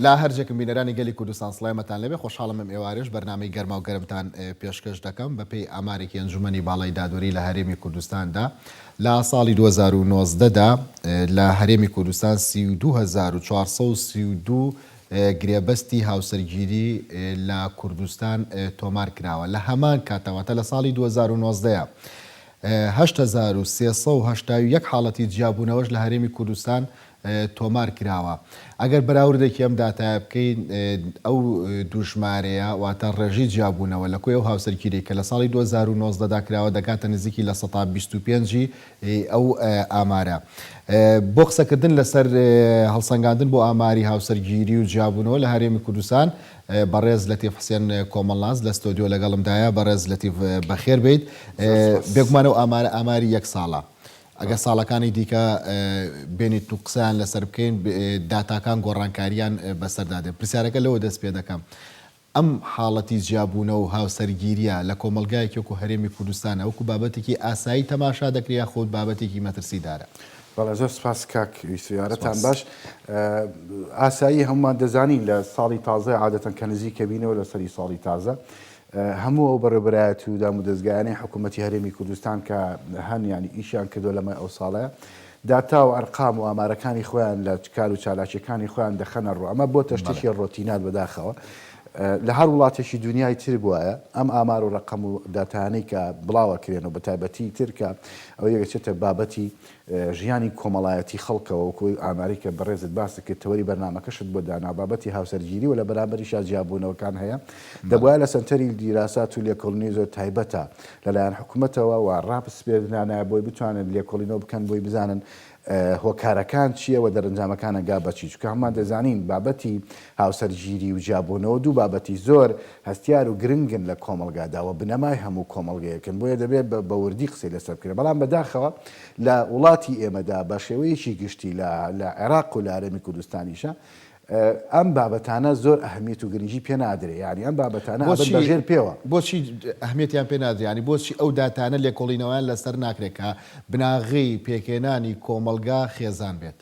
لە هەر جێکم بینەرانی گەلی کوردستان سڵامەتان لێبێ خۆشحاڵم ئەم ئێوارێش بەرنامەی گەرما و گەرمتان پێشکەش دەکەم بەپێی ئامارێکی ئەنجومەنی باڵای دادوەری لە هەرێمی کوردستاندا لە ساڵی 2019 دا لە هەرێمی کوردستان 32432 گرێبەستی هاوسەرگیری لە کوردستان تۆمار کراوە لە هەمان کاتە واتە لە ساڵی 2019 8381 حاڵەتی جیابوونەوەش لە هەرێمی کوردستان تۆمار کراوە. ئەگەر بەراوردێکی ئەم داتایە بکەین، ئەو دوو ژمارەیە، واتە ڕێژەی جیابوونەوە لە کۆی ئەو هاوسەرگیریەی کە لە ساڵی 2019 دا کراوە دەگاتە نزیکی 25% ی ئەو ئامارە. بۆ قسەکردن لەسەر هەڵسەنگاندن بۆ ئاماری هاوسەرگیری و جیابوونەوە لە هەرێمی کوردستان، بەڕێز لەتیف حسێن کۆمەڵناس لە ستۆدیۆ لەگەڵمدایە. بەڕێز لەتیف بەخێر بێیت. بێگومان ئەو ئامارە ئاماری یەک ساڵە. ئەگەر ساڵەکانی دیکە بێنیت و قسەیان لەسەر بکەین داتاکان گۆڕانکارییان بەسەردا دێت. پرسیارەکە لەوە دەست پێ دەکەم، ئەم حاڵەتی جیابوونەوە و هاوسەرگیرییە لە کۆمەڵگایەکی وەکو هەرێمی کوردستانە وەکو بابەتێکی ئاسایی تەماشا دەکرێت یاخود بابەتێکی مەترسیدارە؟ بەڵێ زۆر سپاس کاک یوسف یارەتان سپاس. باش. ئاسایی هەموومان دەزانین لە ساڵی تازە عادەتەن کە نزیکە بینەوە لە سەری ساڵی تازە هەموو ئەو بەڕێوبەرایەتی و دامودەزگایانەی حکوومەتی هەرێمی کوردستان کە هەن یانی ئیشیان کردووە لەمای ئەو ساڵەیە داتا و ئەرقام و ئامارەکانی خۆیان لە کار و چالاکیەکانی خۆیان دەخەنە ڕوو ئەمە بۆتە شتێکی ڕۆتینات بەداخەوە لە هەر وڵاتێکی دنیای تر بوایە ئەم ئامار و ڕقم و داتانەی کە بڵاوەکرێن و بەتایبەتی تر کە ئەو یەکێتە بابەتی ژیانی کۆمەڵایەتی خەڵکەوە، وەکو ئەو ئامارەی کە بەڕێزت باست کرد، تەوەری بەرنامەکەشت بۆ دانا، بابەتی هاوسەرگیری و لە بەرامبەریشا جیابوونەوەکان هەیە، دەبوایە لە سەنتەری دیراسات و لێکۆڵینەوەی زۆر تایبەتە لەلایەن حکومەتەوە و ڕابسپێردرانایە بۆی بتوانن لێکۆڵینەوە بکەن بۆی بزانن هۆکارەکان چییە و دەرەنجامەکان ئەگا بە چی، چونکە هەموومان دەزانین بابەتی هاوسەرگیری و جیابوونەوە دوو بابەتی زۆر هەستیار و گرنگن لە کۆمەڵگادا و بنەمای هەموو کۆمەڵگەیەکن، بۆیە دەبێت بە وردی قسەی لەسەر بکرێت، بەڵام بەداخەوە لە وڵاتی ئێمەدا بە شێوەیەکی گشتی لە لە عێراق و لە هەرێمی کوردستانیشە ئەم بابەتانە زۆر ئەهمیەت و گرنگی پێ نادرێ، یانی ئەم بابەتانە ئەبن بۆچی بە ژێر پێوە. بۆچی ئەهمیەتیان پێ نادرێ؟ یانی بۆچی ئەو داتانە لێکۆڵینەوەیان لەسەر ناکرێت کە بناغەی پێکهێنانی کۆمەڵگا خێزان بێت؟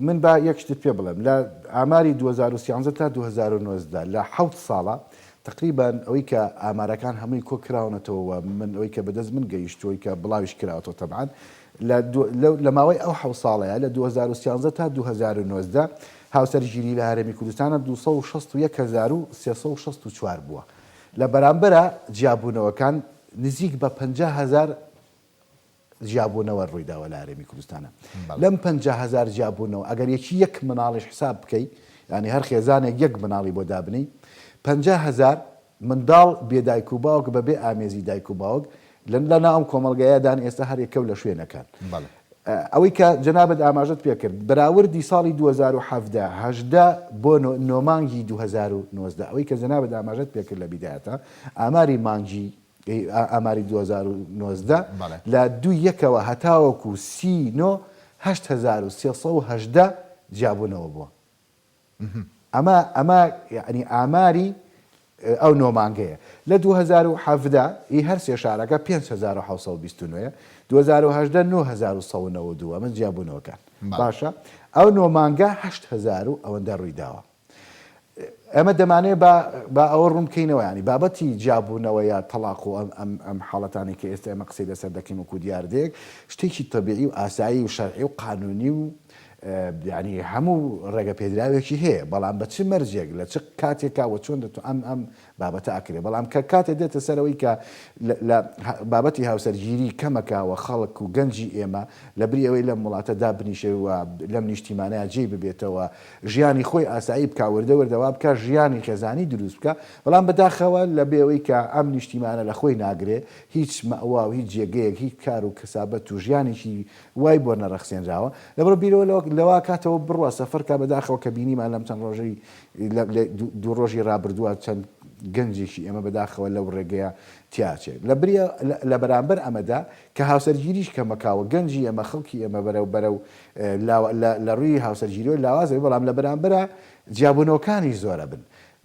من با یەک شتت پێ بڵێم لە ئاماری 2013 تا 2019 لە حەوت ساڵە تقریبا ئەوەی کە ئامارەکان هەمووی کۆ کراونەتەوە و من ئەوەی کە بەدەست من گەیشتووی کە بڵاویش کراوەتەوە تەبعەن لە ماوەی ئەو حەوت ساڵەیە لە 2013 تا 2019 هاوسەرگیری لە هەرێمی کوردستانە 261364 بووە لە بەرامبەرە جیابوونەوەکان نزیک بە 50 هەزار جیابوونەوە ڕوویداوە لە هەرێمی کوردستانە لەم 50 هەزار جیابوونەوە ئەگەر یەکی یەک مناڵیش حساب بکەی یانی هەر خێزانێک یەک مناڵی بۆ دابنێی 50 هەزار منداڵ بێ دایک و باوک بە بێ ئامێزی دایک و باوک لە لەناو ئەم کۆمەڵگەیەدان ئێستا هەر یەکەو لە شوێنەکان. ئەوەی کە جەنابت ئاماژەت پێ کرد بەراوردی ساڵی 2017 18 بۆ نۆ مانگی 2019 ئەوەی کە جەنابت ئاماژەت پێ کرد لە بیدایەتە ئاماری مانگی ئاماری 2019 لە دوو یەکەوە هەتاوەکو سی نۆ 8318 جیابوونەوە بووە. ئەمە ئەمە یەعنی ئاماری ئەو نۆ مانگەیە. لە 2017 ی هەر سێ شارەکە 5729 ە، 2018 9192 ئەمە جیابوونەوەکان. باشە ئەو نۆ مانگە 8000 و ئەوەندە ڕوویداوە. ئێمە دەمانەوێت با با ئەوە ڕوون بکەینەوە یانی بابەتی جیابوونەوە یا تەڵاق و ئەم ئەم ئەم حاڵەتانەی کە ئێستا ئێمە قسەی لەسەر دەکەین وەکوو دیاردەیەک شتێکی تەبیعی و ئاسایی و شەرعی و قانوونی و یانی هەموو ڕێگە پێدراوێکی هەیە بەڵام بە چ مەرجێک لە چ کاتێکا و چۆن دەتو ئەم ئەم بابەتە ئەکرێ بەڵام کە کاتێ دێتە سەر ئەوەی کە لە بابەتی هاوسەرگیری کەمەکە و خەڵک و گەنجی ئێمە لە بری ئەوەی لەم وڵاتە دابنیشێ و لەم نیشتیمانەیا جێی ببێتەوە ژیانی خۆی ئاسایی بکا وردە وردە وا بکا ژیانی خێزانی دروست بکا بەڵام بەداخەوە لە بێ ئەوەی کە ئەم نیشتیمانە لە خۆی ناگرێ هیچ مەئوا و هیچ جێگەیەک هیچ کار و کەسابەت و ژیانێکی وای بۆ نەڕەخسێنراوە لەبەر بیرەوە لەوە کاتەوە بڕوا سەفەر کا بەداخەوە کە بینیمان لەم چەند ڕۆژەی لە دوو ڕۆژی ڕابردووە چەند گەنجێکی ئێمە بەداخەوە لەو ڕێگەیە تیاچێ لە بری لە بەرامبەر ئەمەدا کە هاوسەرگیریش کەمەکاوە گەنجی ئێمە خەڵکی ئێمە بەرەو بەرەو لە ڕووی هاوسەرگیریەوە لاواز ئەبێ بەڵام لە بەرامبەرا جیابوونەوەکانیش زۆر ئەبن.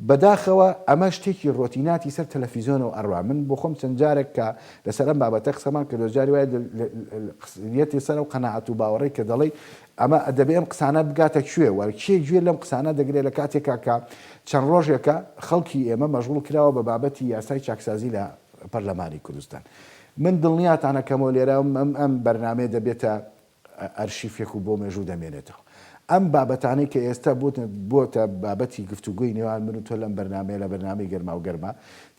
بەداخەوە ئەمە شتێکی ڕۆتیناتی سەر تەلەفیزۆنەوە ئەڕوا من بۆخۆم چەند جارێک کە لەسەر ئەم بابەتە قسەمان کردوە جاری وایە یەتێ سەر ئەو قەناعەت و باوەڕەی کە دەڵێی ئەمە دەبێ ئەم قسانە بگاتە کوێ و کێ گوێ لەم قسانە دەگرێ لە کاتێکا کە چەند ڕۆژێکە خەڵکی ئێمە مەشغوڵ کراوە بە بابەتی یاسای چاکسازی لە پەرلەمانی کوردستان من دڵنیاتان ئەکەمەوە لێرە ئەم بەرنامەیە دەبێتە ئەرشیفێک و بۆ مێژوو دەمێنێتەوە. ئەم بابەتانەی کە ئێستا بۆتە بابەتی گفتوگۆی نێوان من و تۆ لەم بەرنامەیە لە بەرنامەی گەرماوگەرما،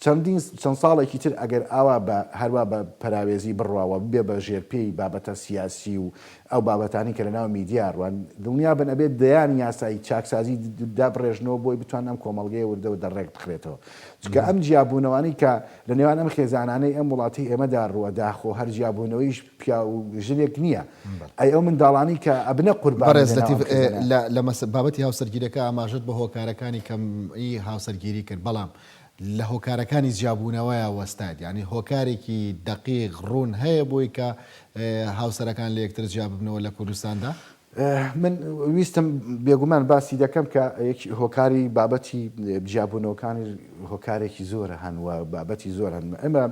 چەندین چەند ساڵێکی تر ئەگەر ئاوا بە هەروا بە پەراوێزی بڕوا و ببێ بە ژێرپێی بابەتە سیاسی و ئەو بابەتانەی کە لەناو میدیا ڕوان، دڵنیا بن ئەبێ دەیان یاسای چاکسازی دابڕێژنەوە بۆی بتوانن ئەم کۆمەڵگەیە وردە وردە ڕێک بخرێتەوە. چونکە ئەم جیابوونەوانەی کە لە نێوان ئەم خێزانانەی ئەم وڵاتەی ئێمەدا ڕووەدا خۆ هەر جیابوونەوەیش پیاو و ژنێک نییە، ئەی ئەو منداڵانەی کە ئەبنە قوربانی بەڕێز لەناو لەتیف ئەم خێزانە؟ لە لە مەس بابەتی هاوسەرگیریەکە ئاماژەت بە هۆکارەکانی کەمی هاوسەرگیری کرد بەڵام لە هۆکارەکانی جیابوونەوەیا وەستایت یانی هۆکارێکی دەقیق ڕوون هەیە بۆی کە هاوسەرەکان لە یەکتر جیا ببنەوە لە کوردستاندا؟ من ویستم بێگومان باسی دەکەم کە هۆکاری بابەتی جیابوونەوەکانی هۆکارێکی زۆر هەن و بابەتی زۆر هەن ئێمە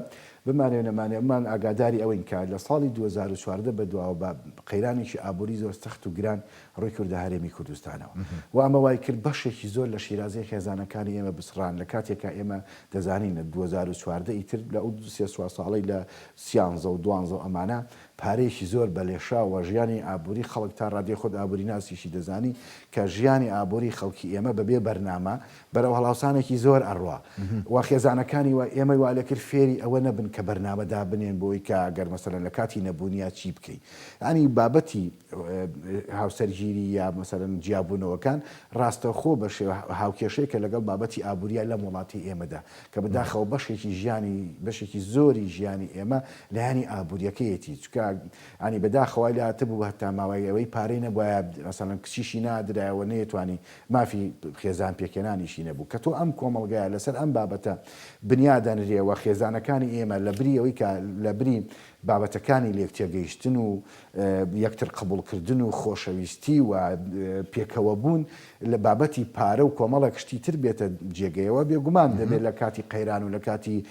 بمانەوێ نەمانەوێ ئەمان ئاگاداری ئەوەین کە لە ساڵی 2014 بە دواوە بە قەیرانێکی ئابووری زۆر سەخت و گران ڕووی کردە هەرێمی کوردستانەوە و ئەمە وای کرد بەشێکی زۆر لە شیرازەی خێزانەکانی ئێمە بسڕان لە کاتێکا ئێمە دەزانین لە 2014 ئیتر لە ئەو سێ چوار ساڵەی لە سیانزە و دوانزە و ئەمانە پارەیەکی زۆر بە لێشاو و ژیانی ئابووری خەڵک تا ڕادەی خۆت ئابووریناسیشی دەزانی کە ژیانی ئابووری خەڵکی ئێمە بە بێ بەرنامە بەرەو هەڵاوسانێکی زۆر ئەڕوا و خێزانەکانی وا ئێمەی وا لێکرد فێری ئەوە نەبن کە بەرنامە دابنێن بۆی کە گەر مەسەلەن لە کاتی نەبوونیا چی بکەی یانی بابەتی هاوسەرگیری یا مەسەلەن جیابوونەوەکان ڕاستەوخۆ بە شێوە هاوکێشەیەکە لەگەڵ بابەتی ئابووریا لەم وڵاتی ئێمەدا کە بەداخەوە بەشێکی ژیانی بەشێکی زۆری ژیانی ئێمە لایەنی ئابووریەکەیەتی چونکە یانی بەداخەوە وای لێهاتبوو هەتا ماوەی ئەوەی پارەی نەبوایە مەسەلەن کچیشی نادرایەوە نەیەتوانی مافی خێزان پێکهێنانیشی نەبوو کە تۆ ئەم کۆمەڵگایە لەسەر ئەم بابەتە بنیا دەنرێ و خێزانەکانی ئێمە لەبری ئەوەی کە لەبری بابەتەکانی لێکتێگەیشتن و یەکتر قبوڵکردن و خۆشەویستی و پێکەوەبوون لە بابەتی پارە و کۆمەڵێک شتی تر بێتە جێگەیەوە، بێگومان دەبێت لە کاتی قەیران و لە کاتی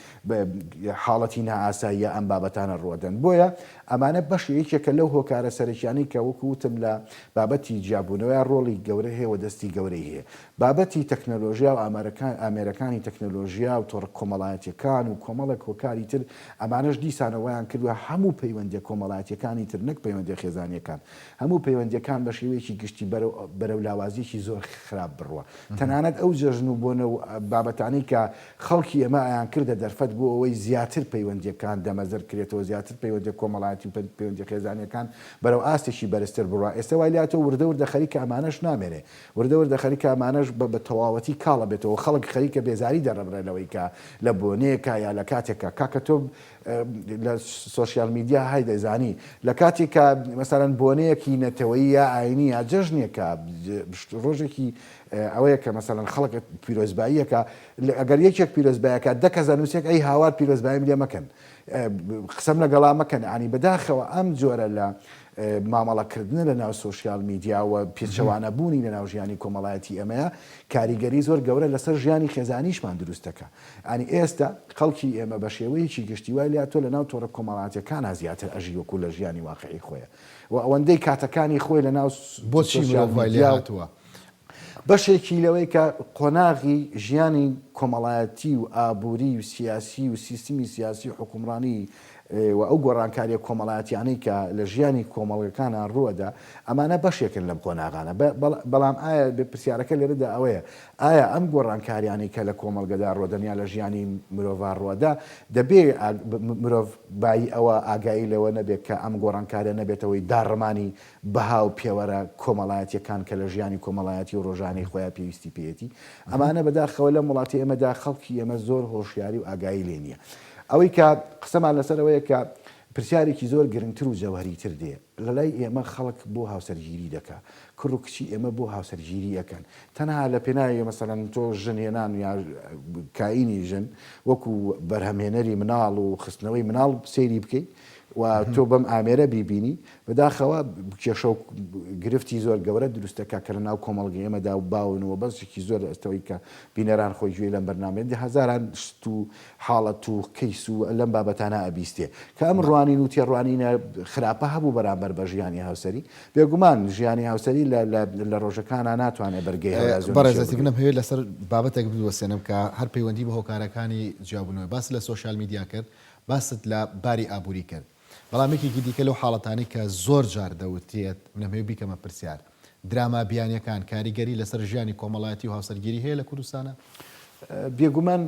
حاڵەتی نائاساییە ئەم بابەتانە ڕووەدەن. بۆیە ئەمانە بەشی یەکێکە لەو هۆکارە سەرەکیانەی کە وەکو وتم لە بابەتی جیابوونەوەیا ڕۆڵی گەورەی هەیە و دەستی گەورەی هەیە. بابەتی تەکنەلۆژیا و ئامێرەکانی تەکنەلۆژیا و تۆڕە کۆمەڵایەتیەکان و کۆمەڵێک هۆکاری تر ئەمانەش دیسانەوە وایان کردوە هەموو پەیوەندیە کۆمەڵایەتیەکانی تر نەک پەیوەندیە خێزانیەکان هەموو پەیوەندیەکان بە شێوەیەکی گشتی بەرەو بەرەو لاوازیەکی زۆر خراپ بڕوا. تەنانەت ئەو جەژن و بۆنە و بابەتانەی کە خەڵکی ئێمە ئەیانکردە دەرفەت بۆ ئەوەی زیاتر پەیوەندیەکان دەمەزەرد کرێتەوە، زیاتر پەیوەندیە کۆمەڵایەتی و پەیوەندیە خێزانیەکان بەرەو ئاستێکی بەرزتر بڕوا، ئێستا وای لێهاتوە وردە وردە خەریکە ئەمانەش نامێنێ. وردە وردە خەریکە ئەمانەش بە بە تەواوەتی کاڵ ئەبێتەوە، خەڵک خەریکە بێزاری دەرەبڕێ لەوەی کە لە بۆنەیەکا یا لە کاتێکا کاکە تۆ لە سۆشیال میدیا های دەزانی لە کاتێک کە مەسەلەن بۆنەیەکی نەتەوەیی یا ئاینی یا جەژنێکە ڕۆژێکی ئەوەیە کە مەسەلەن خەڵک پیرۆزباییەکە ئەگەر یەکێک پیرۆزبایەکە دە کەس ئەنووسێک ئەی هاوار پیرۆزباییم لێ مەکەن قسەم لەگەڵا مەکەن ینی بەداخەوە ئەم جۆرە لە مامەڵەکردنە لە ناو سۆشیال میدیا و پێچەوانە بوونی لە ناو ژیانی کۆمەڵایەتی ئێمەیە کاریگەری زۆر گەورە لەسەر ژیانی خێزانیشمان دروست دەکا. یانی ئێستا خەڵکی ئێمە بە شێوەیەکی گشتی وای لێهاتووە لە ناو تۆڕە کۆمەڵاتیەکانا زیاتر ئەژی وەکو لە ژیانی واقعی خۆیە و ئەوەندەی کاتەکانی خۆی لە ناو بۆچی سۆشیال مرۆڤ وای میدیا و لێهاتووە؟ بەشێکی لەوەی کە قۆناغی ژیانی کۆمەڵایەتی و ئابووری و سیاسی و سیستمی سیاسی و حوکمڕانی و ئەو گۆڕانکاریە کۆمەڵایەتیانەی کە لە ژیانی کۆمەڵگەکانا ڕووئەدا ئەمانە بەشێکن لەم قۆناغانە بەڵام ئایا پرسیارەکە لێرەدا ئەوەیە ئایا ئەم گۆڕانکاریانەی کە لە کۆمەڵگەدا ڕوەدەن یا لە ژیانی مرۆڤا ڕوەدا دەبێ مرۆڤ بایی ئەوە ئاگایی لەوە نەبێت کە ئەم گۆڕانکاریە نەبێتە هۆی داڕمانی بەها و پێوەرە کۆمەڵایەتیەکان کە لە ژیانی کۆمەڵایەتی و ڕۆژانەی خۆیا پێویستی پێیەتی ئەمانە بەداخەوە لەم وڵاتی ئێمەدا خەڵکی ئێمە زۆر هۆشیاری و ئاگایی لێ نیە ئەوەی کە قسەمان لەسەر ئەوەیە کە پرسیارێکی زۆر گرنگتر و جەوهەریتر دێ. لەلای ئێمە خەڵک بۆ هاوسەرگیری دەکا، کوڕ و کچی ئێمە بۆ هاوسەرگیری ئەکەن، تەنها لە پێناوی مەسەلەن تۆ ژن هێنان یا کائینی ژن وەکو بەرهەمهێنەری مناڵ و خستنەوەی مناڵ سەیری بکەی و تۆ بەم ئامێرە بیبینی، بەداخەوە کێشە و گرفتی زۆر گەورە دروست دەکات کە لەناو کۆمەڵگەی ئێمەدا باون و بەشێکی زۆر لە ئێستەوەی کە بینەران خۆی گوێی لەم بەرنامەیە دێ هەزاران شت و حاڵەت و کەیس و لەم بابەتانە ئەبیستێ کە ئەم ڕوانین و تێڕوانینە خراپە هەبوو بەرامبەر بە ژیانی هاوسەری بێگومان ژیانی هاوسەری لە لە لە ڕۆژەکانا ناتوانێ بەرگەی هەوراز و بەڕێز نشێو لەتیف بگرێ. منم هەوێ لەسەر بابەتێک بوەستێنم کە هەر پەیوەندی بە هۆکارەکانی جیابوونەوەی باست لە سۆشیال میدیا کرد باست لە باری ئابووری کرد بەڵام یەکێکی دیکە لەو حاڵەتانەی کە زۆر جار دەوترێت، من ئەمەوێت بیکەمە پرسیار، دراما بیانییەکان کاریگەری لەسەر ژیانی کۆمەڵایەتی و هاوسەرگیری هەیە لە کوردستانا؟ بێگومان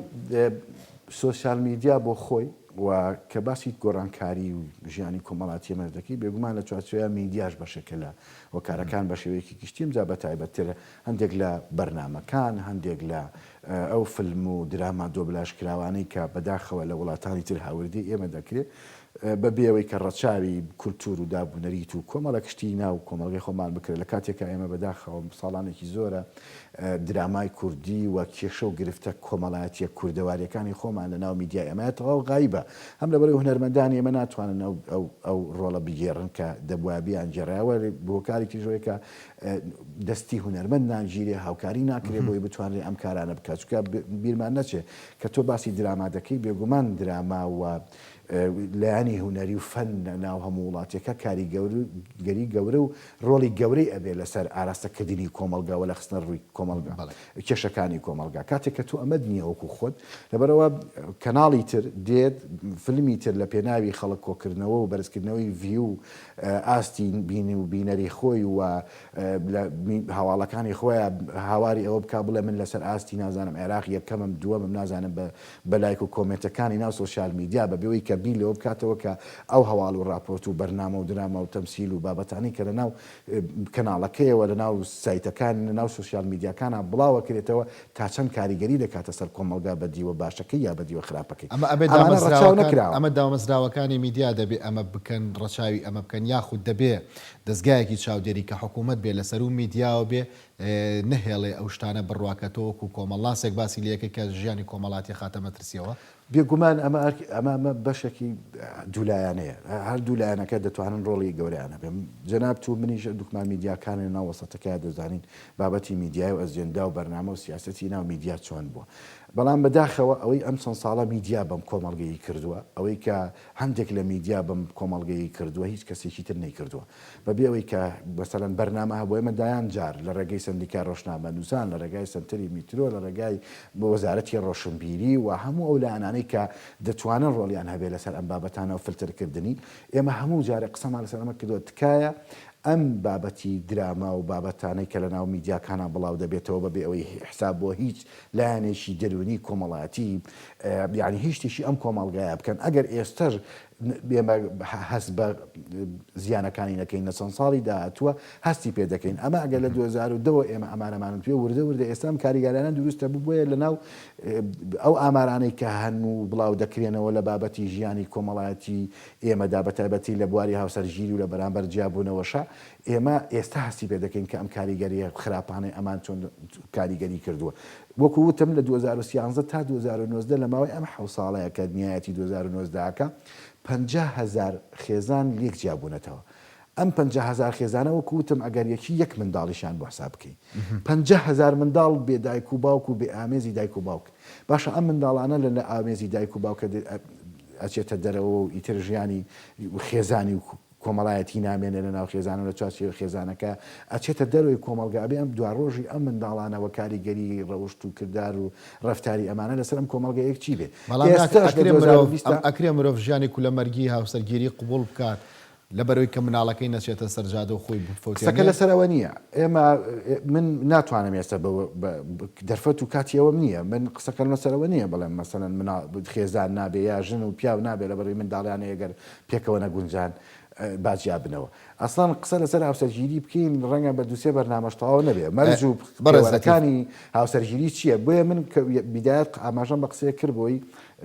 سۆسیال میدیا بۆ خۆی و کە باسی گۆڕانکاری و ژیانی کۆمەڵاتی ئێمەش دەکەی، بێگومان لە چوارچێوەیا میدیاش بەشێکە لە هۆکارەکان بە شێوەیەکی گشتی، ئمجا بە تایبەتتر هەندێک لە بەرنامەکان، هەندێک لە ئەو فلم و دراما دۆبلاژکراوانەی کە بەداخەوە لە وڵاتانی تر هاوردەی ئێمە دەکرێ، بە بێ ئەوەی کە ڕەچاوی کولتوور و داب و نەریت و کۆمەڵێک شتی ناو کۆمەڵگەی خۆمان بکرێت، لە کاتێکا ئێمە بەداخەوە ساڵانێکی زۆرە درامای کوردی و کێشە و گرفتە کۆمەڵایەتییە کوردەوارییەکانی خۆمان لە ناو میدیای ئێمە تەواو غایبە، هەم لەبەرئەوەی هونەرمەندانی ئێمە ناتوانن ئەو ئەو ئەو ڕۆڵە بگێڕن کە دەبوایە بیانگێڕایە و هۆکاری تریش ئەوەیە کە دەستی هونەرمەند ناگیرێ، هاوکاری ناکرێ بۆی بتوانرێ ئەم کارانە بکات، چونکە بیرمان نەچێ کە تۆ باسی دراما دەکەی بێگومان دراما و لایەنی هونەری و فەن لە ناو هەموو وڵاتێکا کاریگەری گەورە و ڕۆڵی گەورەی ئەبێ لەسەر ئاراستە کردنی کۆمەڵگا و لە خستنە ڕووی کۆمەڵگا کێشەکانی کۆمەڵگا کاتێک کە تۆ ئەمەت نییە وەکو خۆت لەبەرئەوە کەناڵی تر دێت فلمی تر لە پێناوی خەڵک کۆکردنەوە و بەرزکردنەوەی ڤیو و ئاستی بینی و بینەری خۆی و لە هەواڵەکانی خۆیا هاواری ئەوە بکا بڵێ من لەسەر ئاستی نازانم عێراق یەکەمم دووەمم نازانم بە بە لایک و کۆمێنتەکانی ناو سۆشیال میدیا بە بێوەی کە بیر لەوە بکاتەوە کە ئەو هەواڵ و ڕاپۆرت و بەرنامە و دراما و تەمسیل و بابەتانەی کە لەناو کەناڵەکەیەوە لەناو سایتەکان لەناو سۆشیال میدیاکانا بڵاوەکرێتەوە تا چەند کاریگەری دەکاتە سەر کۆمەڵگا بە دیوە باشەکەی یا بە دیوە خراپەکەی ئەمە ئەبێ ئەمانە ڕەچاو دامەزراوەکان نەکراوە. ئەمە دامەزراوەکانی میدیا دەبێ ئەمە بکەن ڕەچاوی ئەمە بکەن یاخود دەبێ دەزگایەکی چاودێری کە حکوومەت بێ لە سەروو میدیاوە بێ نەهێڵێ ئەو شتانە بڕوا کە تۆ وەکوو کۆمەڵناسێک باسی لێ ئەکەی کە ژیانی کۆمەڵاتی ئەخاتە مەترسییەوە؟ بێگومان ئەمە ئەرک ئەمە ئەمە بەشێکی دوولایەنەیە هەر دوو لایەنەکە دەتوانن ڕۆڵی گەورەیان هەبێ جەنابت و منیش دوکمان میدیاکانن لەناو وەسەتەکەیا دەزانین بابەتی میدیای و ئەجێندا و بەرنامە و سیاسەتی ناو میدیا چۆن بووە بەڵام بەداخەوە ئەوەی ئەم چەند ساڵە میدیا بەم کۆمەڵگەی کردووە ئەوەی کە هەندێک لە میدیا بەم کۆمەڵگەی کردووە هیچ کەسێکی تر نەیکردووە بەبێ ئەوەی کە مەسەلەن بەرنامە هەبوو ئێمە دایان جار لە ڕێگەی سەندیکای ڕۆژنامەنووسان لە ڕێگای سەنتەری میترۆ لە ڕێگای وەزارەتی ڕۆشنبیری و هەموو ئەو لایەنانەی کە دەتوانن ڕۆڵیان هەبێ لەسەر ئەم بابەتانە و فلتەرکردنی ئێمە هەموو جارێک قسەمان لەسەر ئەمە کردووە تکایە ئەم بابەتی دراما و بابەتانەی کە لەناو میدیاکانا بڵاو دەبێتەوە بەبێ ئەوەی حساب بۆ هیچ لایەنێکی دەروونی کۆمەڵایەتی یانی هیچ شتێکی ئەم کۆمەڵگایە بکەن ئەگەر ئێستەش ئێمە هەست بە زیانەکانی نەکەین لە چەند ساڵی داهاتووە هەستی پێ دەکەین ئەمە ئەگەر لە 2010 ەوە ئێمە ئەمانەمان پێ وردە وردە ئێستا ئەم کاریگەریانە دروستە بوو بۆیە لە ناو ئەو ئامارانەی کە هەن و بڵاو دەکرێنەوە لە بابەتی ژیانی کۆمەڵایەتی ئێمەدا بە تایبەتی لە بواری هاوسەرگیری و لە بەرامبەر جیابوونەوەشا ئێمە ئێستا هەستی پێ دەکەین کە ئەم کاریگەرییە خراپانەی ئەمان چۆن کاریگەری کردووە. وەکو وتم لە 2013 تا 2019 لە ماوەی ئەم حەوت ساڵەیە کە نیایەتی 2019 ەکە 50 هەزار خێزان لێک جیا بوونەتەوە. ئەم 50 هەزار خێزانە وەکو وتم ئەگەر یەکی یەک منداڵیشیان بۆ حساب بکەین 50 هەزار منداڵ بێ دایک و باوک و بێ ئامێزی دایک و باوک باشە ئەم منداڵانە لە لە ئامێزی دایک و باوکە ئەچێتە دەرەوە و ئیتر ژیانی خێزانی و کۆمەڵایەتی نامێنێ لە ناو خێزان و لە چوارچێوەی خێزانەکە ئەچێتە دەرەوەی کۆمەڵگا ئەبێ ئەم دواڕۆژی ئەم منداڵانە وە کاریگەری ڕەوشت و کردار و ڕەفتاری ئەمانە لەسەر ئەم کۆمەڵگەیەک چی بێ بەڵام ناکرێ ئێستاش لە ئەکرێ مرۆڤ 2020 ئەم ئەکرێ مرۆڤ ژیانی کولەمەرگی هاوسەرگیری قبوڵ بکات لەبەرئەوەی کە مناڵەکەی نەچێتە سەر جادە و خۆی قسەکە بفەوتێنێ؟ لەسەر ئەوە نییە ئێمە من ناتوانم ئێستا بە دەرفەت و کاتی ئەوەم نییە من قسەکەم لەسەر ئەوە نییە بڵێم مەسەلەن مناڵ خێزان نابێ یا ژن و پیاو نابێ لەبەرئەوەی منداڵیان هەیە گەر پێکەوە نەگونجان. با جیا بنەوە. ئەسڵەن قسە لەسەر هاوسەرگیری بکەین ڕەنگە بە دوو سێ بەرنامەش تەواو نەبێ. مەرج و بەڕێز لەتیف. پێوەرەکانی هاوسەرگیری چییە؟ بۆیە من کە بیدایەت ئاماژەم بە قسەیەک کرد بۆی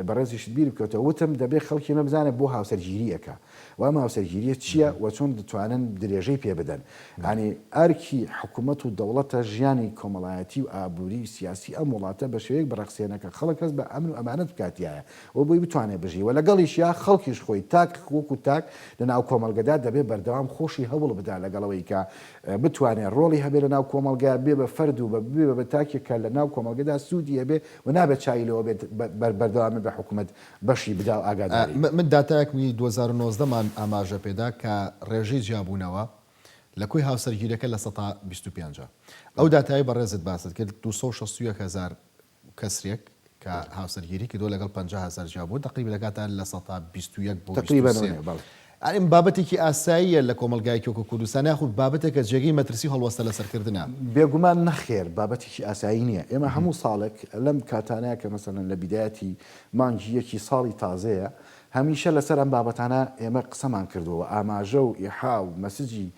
بەڕێزیشت بیر بکەوتەوە وتم دەبێ خەڵکی ئێمە بزانێ بۆ هاوسەرگیری ئەکا و ئەم هاوسەرگیریە چییە و چۆن دەتوانن درێژەی پێ بدەن. یانی ئەرکی حکومەت و دەوڵەتە ژیانی کۆمەڵایەتی و ئابووری و سیاسی ئەم وڵاتە بە شێوەیەک بڕەخسێنە کە خەڵک هەست بە ئەمن و ئەمانەت بکات تیایا و بۆی بتوانێ بژی و لەگەڵیشیا خەڵکیش خۆی تاک وەکو تاک لە ناو کۆمەڵگەدا دەبێ بەردەوام خۆشی هەوڵ بدا لەگەڵ ئەوەی کە بتوانێ ڕۆڵی هەبێ لە ناو کۆمەڵگە بێ بە فەرد و ببێ بە تاکێک کە لە ناو کۆمەڵگەدا سوودی هەبێ و نابێ چاوی لەوە بێت بەردەوام بێ حکومەت بەشی بدا و ئاگاداری بێ. من داتایەکمی 2019 مان ئاماژە پێدا کە ڕێژەی جیابوونەوە لە کۆی هاوسەرگیرەکە 25% ە. ئەو داتایەی بەڕێزت باست کرد 261 هەزار کەسرێک کە هاوسەرگیری کردووە لەگەڵ 50 هەزار جیابووە تەقریبا دەکاتە 21% بۆ 23. یانی ئەم بابەتێکی ئاساییە لە کۆمەڵگایەکی وەکو کوردستان یاخود بابەتێکە جێگەی مەترسی و هەڵوەستە لەسەرکردنە؟ بێگومان نەخێر بابەتێکی ئاسایی نییە. ئێمە هەموو ساڵێک لەم کاتانەیە کە مەسەلەن لە بیدایەتی مانگی یەکی ساڵی تازەیە هەمیشە لەسەر ئەم بابەتانە ئێمە قسەمان کردووە و ئاماژە و ئیحا و مەسجی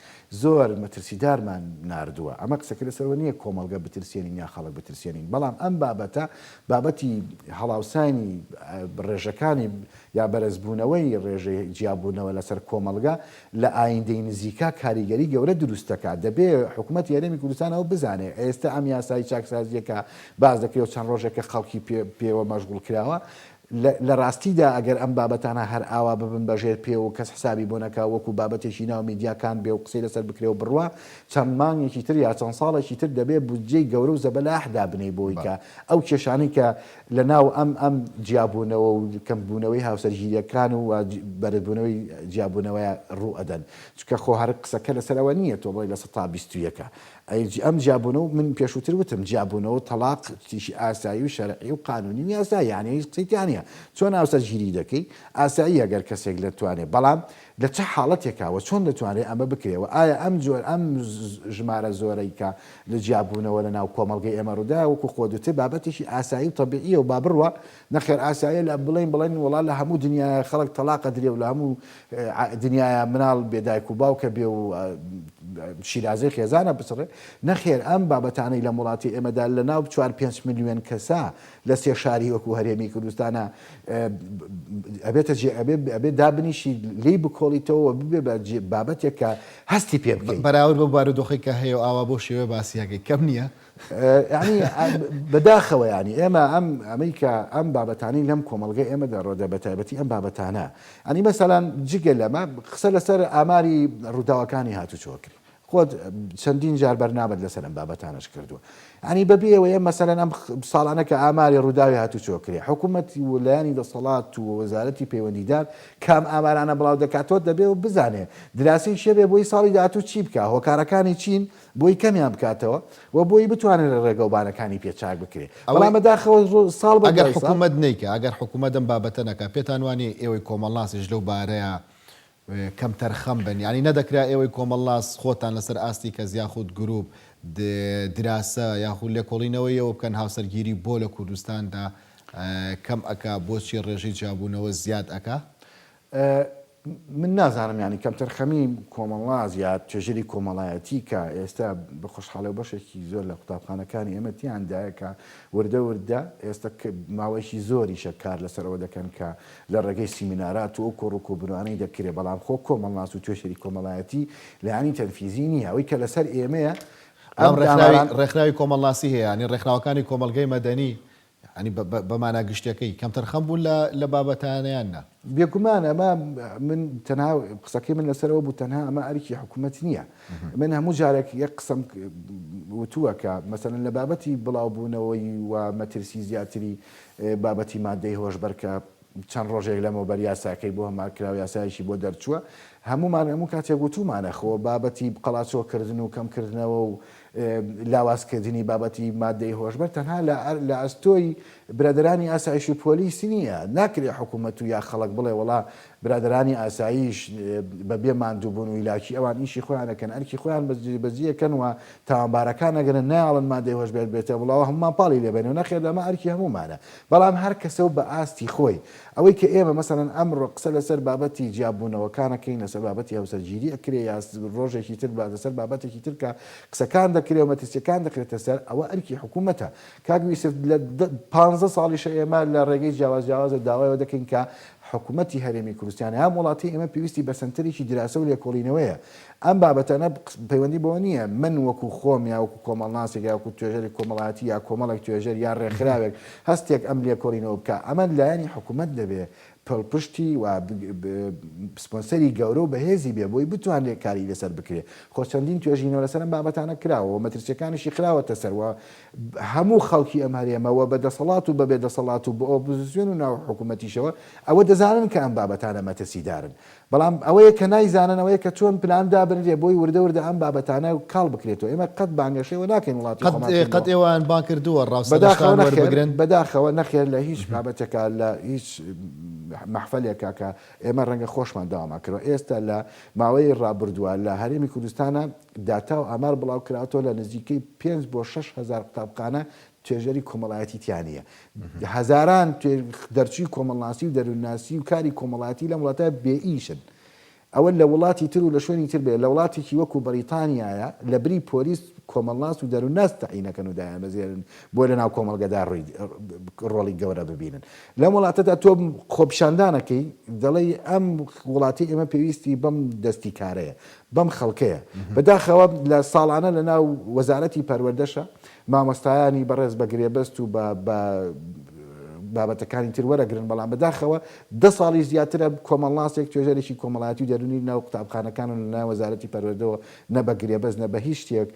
زۆر مەترسیدارمان ناردووە. ئەمە قسەکە لەسەر ئەوە نییە کۆمەڵگە بترسێنین یا خەڵک بترسێنین، بەڵام ئەم بابەتە بابەتی هەڵاوسانی ڕێژەکانی یا بەرزبوونەوەی ڕێژەی جیابوونەوە لەسەر کۆمەڵگە لە ئایندەی نزیکا کاریگەری گەورە دروست دەکات. دەبێ حکومەتی هەرێمی کوردستان ئەوە بزانێ ئێستا ئەم یاسای چاکسازییە کە باس دەکرێ و چەند ڕۆژێکە خەڵکی پێوە مەشغوڵ کراوە، لە ڕاستیدا ئەگەر ئەم بابەتانە هەر ئاوا ببن بە ژێر پێ و کەس حسابی بۆ نەکا و وەکو بابەتێکی ناو میدیاکان بێ و قسەی لەسەر بکرێ و بڕوا، چەند مانگێکی تر یا چەند ساڵێکی تر دەبێ بودجەی گەورە و زەبەلاح دابنێی بۆی کە ئەو کێشانەی کە لە ناو ئەم ئەم جیابوونەوە و کەمبوونەوەی هاوسەرگیرییەکان و بەرزبوونەوەی جیابوونەوەیە ڕوو ئەدەن. چونکە خۆ هەر قسەکە لەسەر ئەوە نییە تۆ بڵێی 21% ە. ئەی ئەم جیابوونەوە من پێشووتر وتم جیابوونەوە و تەڵاق شتێکی ئاسایی و شەرعی و قانونی و یاساییە یانی هیچ قسەی تیا نییە چۆن هاوسەرگیری دەکەی ئاساییە گەر کەسێک دەتوانێ بەڵام لە چ حاڵەتێکا و چۆن دەتوانرێ ئەمە بکرێ و ئایا ئەم جۆر ئەم ژمارە زۆرەی کە لە جیابوونەوە لە ناو کۆمەڵگەی ئێمە ڕوودایە وەکو خۆت وتت بابەتێکی ئاسایی و تەبیعیە و با بڕوا نەخێر ئاساییە لە بڵێین بڵێن وەڵا لە هەموو دنیایە خەڵک تەڵاق ئەدرێ و لە هەموو دنیایە مناڵ بێ دایک و باوکە بێ و شیرازەی خێزانە بچڕێ نەخێر ئەم بابەتانەی لەم وڵاتی ئێمەدا لە ناو چوار پێنج ملیۆن کەسا لە سێ شاری وەکو هەرێمی کوردستانە ئەبێتە جێ ئەبێ ئەبێ دابنیشی لێی بکۆڵیتەوە و ببێ بە بابەتێک کە هەستی پێ بکەی. بەراورد بەو بارودۆخەی کە هەیە و ئاوا بەو شێوەیە باسی ئەکەی کەم نییە؟ یانی بەداخەوە یانی ئێمە ئەم ئەمەی کە ئەم بابەتانەی لەم کۆمەڵگەی ئێمەدا ڕۆدە بە تایبەتی ئەم بابەتانە ئەنی مەسەلەن جگە لەمە قسە لەسەر ئاماری ڕووداوەکانی هاتوچۆ کرد خۆت چەندین جار بەرنامەت لەسەر ئەم بابەتانەش کردووە ئەنی بەبێ ئەوەیە مەسەلەن ئەم ساڵانە کە ئاماری ڕووداوی هاتوچۆ کرێ حکوومەت و لایەنی دەسەڵات و وەزارەتی پەیوەندیدار کام ئامارانە بڵاو دەکاتەوە دەبێ و بزانێ دراسەی شێبێ بۆی ساڵی داهاتوو چی بکە هۆکارەکانی چین بۆی کەمیان بکاتەوە و بۆی بتوانرێت ڕێگەوبانەکانی پێ چاک بکرێ. ئەوەی بەڵام بەداخەوە ساڵ بە ئەگەر دوای ساڵ. حکوومەت نەیکا، ئەگەر حکوومەت ئەم بابەتە نەکا، پێتان وا نییە ئێوەی کۆمەڵناسیش لەو بارەیە کەمتەرخەم بن؟ یانی نەدەکرا ئێوەی کۆمەڵناس خۆتان لەسەر ئاستی کەس یاخود گرووپ دراسە یاخود لێکۆڵینەوەی ئەوە بکەن هاوسەرگیری بۆ لە کوردستاندا کەم ئەکا، بۆچی ڕێژەی جیابوونەوە زیاد ئەکا؟ من نازانم یانی کەمتەرخەمی کۆمەڵناس یا توێژەری کۆمەڵایەتی کە ئێستا بە خۆشحاڵی و بەشێکی زۆر لە قوتابخانەکانی ئێمە تیاندایە کە وردە وردە ئێستا ماوەیەکی زۆریشە کار لەسەر ئەوە دەکەن کە لە ڕێگەی سیمینارات و ئەو کۆڕ و کۆبوونانەی دەکرێ بەڵام خۆ کۆمەڵناس و توێژەری کۆمەڵایەتی لایەنی تەنفیزی نییە ئەوەی کە لەسەر ئێمەیە بەڵام ئەم ڕێکخراوی داماران ڕێکخراوی کۆمەڵناسی هەیە یانی ڕێکخراوەکانی کۆمەڵگەی مەدەنی یانی بە مانا گشتیەکەی کەمتەرخەم بوون لە بابەتانە یان نا؟ بێگومان ئەمە من تەنها قسەکەی من لەسەر ئەوە بوو تەنها ئەمە ئەرکی حکوومەت نییە من هەموو جارێک یەک قسەم وتووە کە مەسەلەن لە بابەتی بڵاوبوونەوەی و مەترسی زیاتری بابەتی مادەی هۆشبەر کە چەند ڕۆژێک لەمەوبەر یاساکەی بۆ هەمار کرا و یاسایەکی بۆ دەرچووە هەموومان هەموو کاتێک وتوومانە خۆ بابەتی قەڵاچۆکردن و کەمکردنەوە و لاوازکردنی بابەتی مادەی هۆشبەر تەنها لە ئەستۆی برادەرانی ئاسایش و پۆلیس نییە، ناکرێ حکومەت و یا خەڵک بڵێ وەڵا برادەرانی ئاسایش بە بێ ماندووبوون و هیلاکی ئەوان ئیشی خۆیان ئەکەن، ئەرکی خۆیان بەجێ ئەکەن و تاوانبارەکان ئەگرن، نایەڵن مادەی هۆشبەر بێتە وڵاوە هەموومان پاڵی لێ بەین و نەخێر ئەمە ئەرکی هەموومانە، بەڵام هەر کەسە و بە ئاستی خۆی. ئەوەی کە ئێمە مەسەلەن ئەمڕۆ قسە لەسەر بابەتی جیابوونەوەکان ئەکەین، لەسەر بابەتی هاوسەرگیری ئەکرێ یا ڕۆژێکی تر لەسەر بابەتێکی تر کە قسەکان دەکرێ و مەترسییەکان دەخرێتە سەر، ئەوە ئەرکی حکوومەتە. کاک یوسف لە پانزە ساڵیشە ئێمە لە ڕێگەی جیاواز جیاوازەوە داوای ئەوە دەکەین کە حکومەتی هەرێمی کوردستان یا ئەم وڵاتەی ئێمە پێویستی بە سەنتەرێکی دراسە و لێکۆڵینەوەیە. ئەم بابەتانە پەیوەندی بەوە نییە من وەکو خۆم یا وەکو کۆمەڵناسێک یا وەکو توێژەری کۆمەڵایەتی یا کۆمەڵێک توێژەر یا ڕێکخراوێک هەستێک ئەم لێکۆڵینەوە بکا. ئەمە لایەنی حکومەت دەبێ پڵپشتی و سپۆنسەری گەورە و بەهێزی بێ بۆی بتوانرێ کاری لەسەر بکرێ. خۆ چەندین توێژینەوە لەسەر ئەم بابەتانە کراوە و مەترسیەکانیشی خراوەتە سەر و هەموو خەڵکی ئەم هەرێمە و بە دەسەڵات و بە بێ دەسەڵات و بە ئۆپۆزیسیۆن و ناو حکوومەتیشەوە ئەوە دەزانن کە ئەم بابەتانە مەترسیدارن. بەڵام ئەوەیە کە نایزانن ئەوەیە کە چۆن پلان دابنرێ بۆی وردە وردە ئەم بابەتانە کاڵ بکرێتەوە. ئێمە قەت بانگەشەی ئەوە ناکەین وڵاتی قەت خۆمان کردووە. قەت ئێوەیان بانگ کردووە ڕا و بەداخەوە سەرنجتان نەخێر، وەربگرن؟ بەداخەوە نەخێر لە هیچ بابەتێکا لە هیچ مەحفەلێکا کە ئێمە ڕەنگە خۆشمان داوامان کردووە. ئێستا لە ماوەی ڕابردووە لە هەرێمی کوردستانا داتا و ئامار بڵاوکراوەتەوە لە نزیکەی پێنج بۆ 6000 قوتابخانە توێژەری کۆمەڵایەتی تیا نییە. هەزاران دەرچووی کۆمەڵناسی و دەروونناسی و کاری کۆمەڵایەتی لەم وڵاتە بێ ئیشن. ئەوە لە وڵاتی تر و لە شوێنی تر بێ، لە وڵاتێکی وەکو بەریتانیایە لە بری پۆلیس کۆمەڵناس و دەروونناس تەعینەکەن و دایانمەزرێنن بۆ لە ناو کۆمەڵگەدا ڕۆڵی گەورە ببینن. لەم وڵاتەدا تۆ خۆپیشاندانەکەی دەڵێی ئەم وڵاتی ئێمە پێویستی بەم دەستی کارەیە، بەم خەڵکەیە. بەداخەوە لە ساڵانە لە ناو وەزارەتی پەروەردەشە مامۆستایانی بەڕێز بە گرێبەست و بە بە بابەتەکانی تر وەرەگرن، بەڵام بەداخەوە دە ساڵیش زیاترە کۆمەڵناسێک توێژەرێکی کۆمەڵایەتی و دەروونی لەناو قوتابخانەکان و لەلایەن وەزارەتی پەروەردەوە نە بە گرێبەست نە بە هیچ شتێک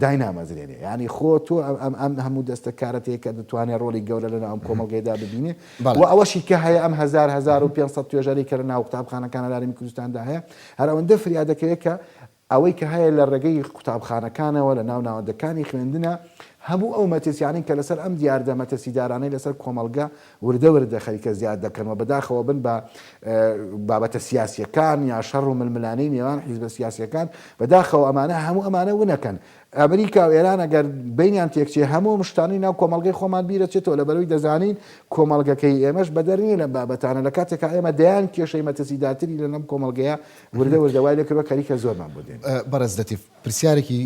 داینامەزرێنێ. یانی خۆ تۆ ئەم ئەم هەموو دەستە کارەت هەیە کە دەتوانێ ڕۆڵی گەورە لەناو ئەم کۆمەڵگەیەدا ببینێ و ئەوەشی کە هەیە ئەم هەزار 1500 توێژەرەی کە لەناو قوتابخانەکان لە هەرێمی کوردستاندا هەیە هەر ئەوەندە فریا دەکەوێت کە ئەوەی کە هەیە لە ڕێگەی قوتابخانەکانەوە لە ناو ناوەندەکانی خوێندنە هەموو ئەو مەترسیانەی کە لەسەر ئەم دیاردە مەترسیدارانەی لەسەر کۆمەڵگە وردە وردە خەریکە زیاد دەکەن و بەداخەوە بن بە بابەتە سیاسیەکان یا شەڕ و ململانێی نێوان حیزبە سیاسیەکان بەداخەوە ئەمانە هەموو ئەمانە ونەکەن ئەمریکا و ئێران ئەگەر بەینیان تێکچێ هەموو ئەم شتانەی ناو کۆمەڵگەی خۆمان بیرەچێتەوە لەبەرئەوەی دەزانین کۆمەڵگەکەی ئێمەش بەدەر نییە لەم بابەتانە لە کاتێکا ئێمە دەیان کێشەی مەترسیدارتری لەنەم کۆمەڵگەیە وردە وردە وای لێکردوە خەریکە زۆرمان بۆ دێن. بەڕێز لەتیف پرسیارێکی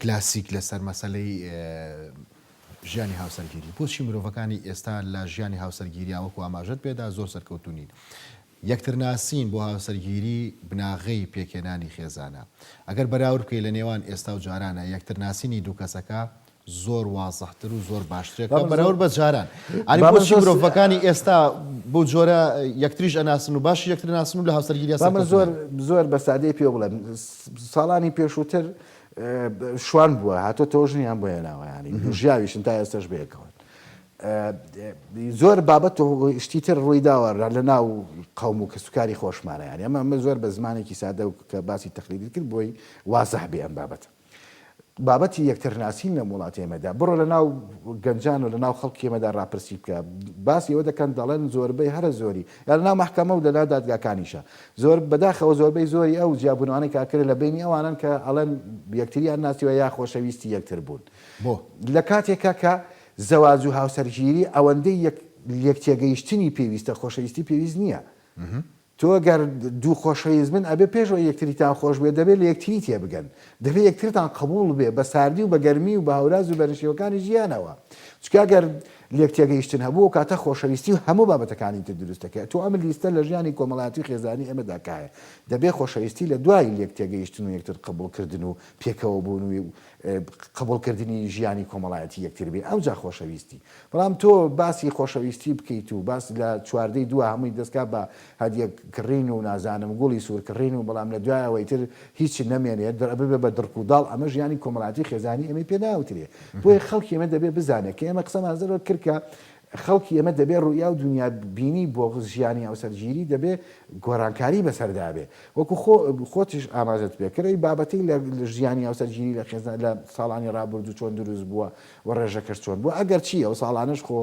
کلاسیک لەسەر مەسەلەی ژیانی هاوسەرگیری، بۆچی مرۆڤەکانی ئێستا لە ژیانی هاوسەرگیریا وەکو ئاماژەت پێدا زۆر سەرکەوتوو نین؟ یەکترناسین بۆ هاوسەرگیری بناغەی پێکهێنانی خێزانە. ئەگەر بەراورد بکەی لە نێوان ئێستا و جارانە یەکترناسینی دوو کەسەکە زۆر وازحتر و زۆر باشترە کە بەراورد بە جاران. ئەرێ بۆچی مرۆڤەکانی ئێستا بەو جۆرە یەکتریش ئەناسن و باشیش یەکتر ئەناسن و لە هاوسەرگیریا با من سەرکەوتوو زۆر نابن؟ زۆر بە سادەی پێ بڵێم ساڵانی پێشووتر شوان بووە هاتۆتەوە ژنیان بۆ هێناوە یانی ژیاویشن تا ئێستاش بەیەکەوەن. زۆر بابەت و شتی تر ڕوویداوە لە ناو قەوم و کەسوکاری خۆشمانە یانی ئەمە ئەمە زۆر بە زمانێکی سادە و کە باسی تەقلیدی کرد بۆی وازح بێ ئەم بابەتە. بابەتی یەکترناسین لەم وڵاتی ئێمەدا بڕۆ لە ناو گەنجان و لە ناو خەڵکی ئێمەدا ڕاپرسی بکە باسی ئەوە دەکەن دەڵێن زۆربەی هەرە زۆری یا لە ناو مەحکەمە و لە ناو دادگاکانیشە زۆر بەداخەوە زۆربەی زۆری ئەو جیابوونەوانەی کە ئەکرێت لە بەینی ئەوانەن کە ئەڵێن یەکتریان ناسیوە یا خۆشەویستی یەکتر بوون بۆ؟ لە کاتێکا کە زەواج و هاوسەرگیری ئەوەندەی یەک لێکتێگەیشتنی پێویستە خۆشەویستی پێویست نییە. تۆ گەر دوو خۆشەویست بن ئەبێ پێش ئەوەی یەکتریتان خۆش بوێ دەبێ لە یەکتری تێبگەن دەبێ یەکترتان قبوڵ بێ بە ساردی و بە گەرمی و بە هەوراز و بە نشێوەکانی ژیانەوە چونکە گەر لێک تێگەیشتن هەبوو ئەو کاتە خۆشەویستی و هەموو بابەتەکانی تر دروست دەکەێت تۆ ئەم لیستە لە ژیانی کۆمەڵایەتی و خێزانی ئێمەدا کایە دەبێ خۆشەویستی لە دوای لێک تێگەیشتن و یەکتر قبوڵ کردن و پێکەوە بوون و قبوڵکردنی ژیانی کۆمەڵایەتی یەکتر بێ ئەوجا خۆشەویستی بەڵام تۆ باسی خۆشەویستی بکەیت و باس لە چواردەی دووە هەمووی دەستکا بە هەدیە کڕین و نازانم گوڵی سوور کڕین و بەڵام لە دوایەوە ئیتر هیچ نەمێنێ ببێ بە دڕک و داڵ ئەمە ژیانی کۆمەڵایەتی خێزانی ئێمەی پێ ناوترێ بۆیە خەڵکی ئێمە دەبێ بزانێ کە ئێمە قسەمان زۆر کرد کە خەڵکی ئێمە دەبێ ڕوئیا و دونیا بینی بۆ ژیانی هاوسەرگیری دەبێ گۆڕانکاری بەسەردا بێ. وەکو خۆ خۆتیش ئاماژەت پێ کرد ئەی بابەتەی لە ژیانی هاوسەرگیری لە خێزان لە ساڵانی ڕابردوو چۆن دروست بووە و ڕێژەکەش چۆن بووە ئەگەر چی ئەو ساڵانەش خۆ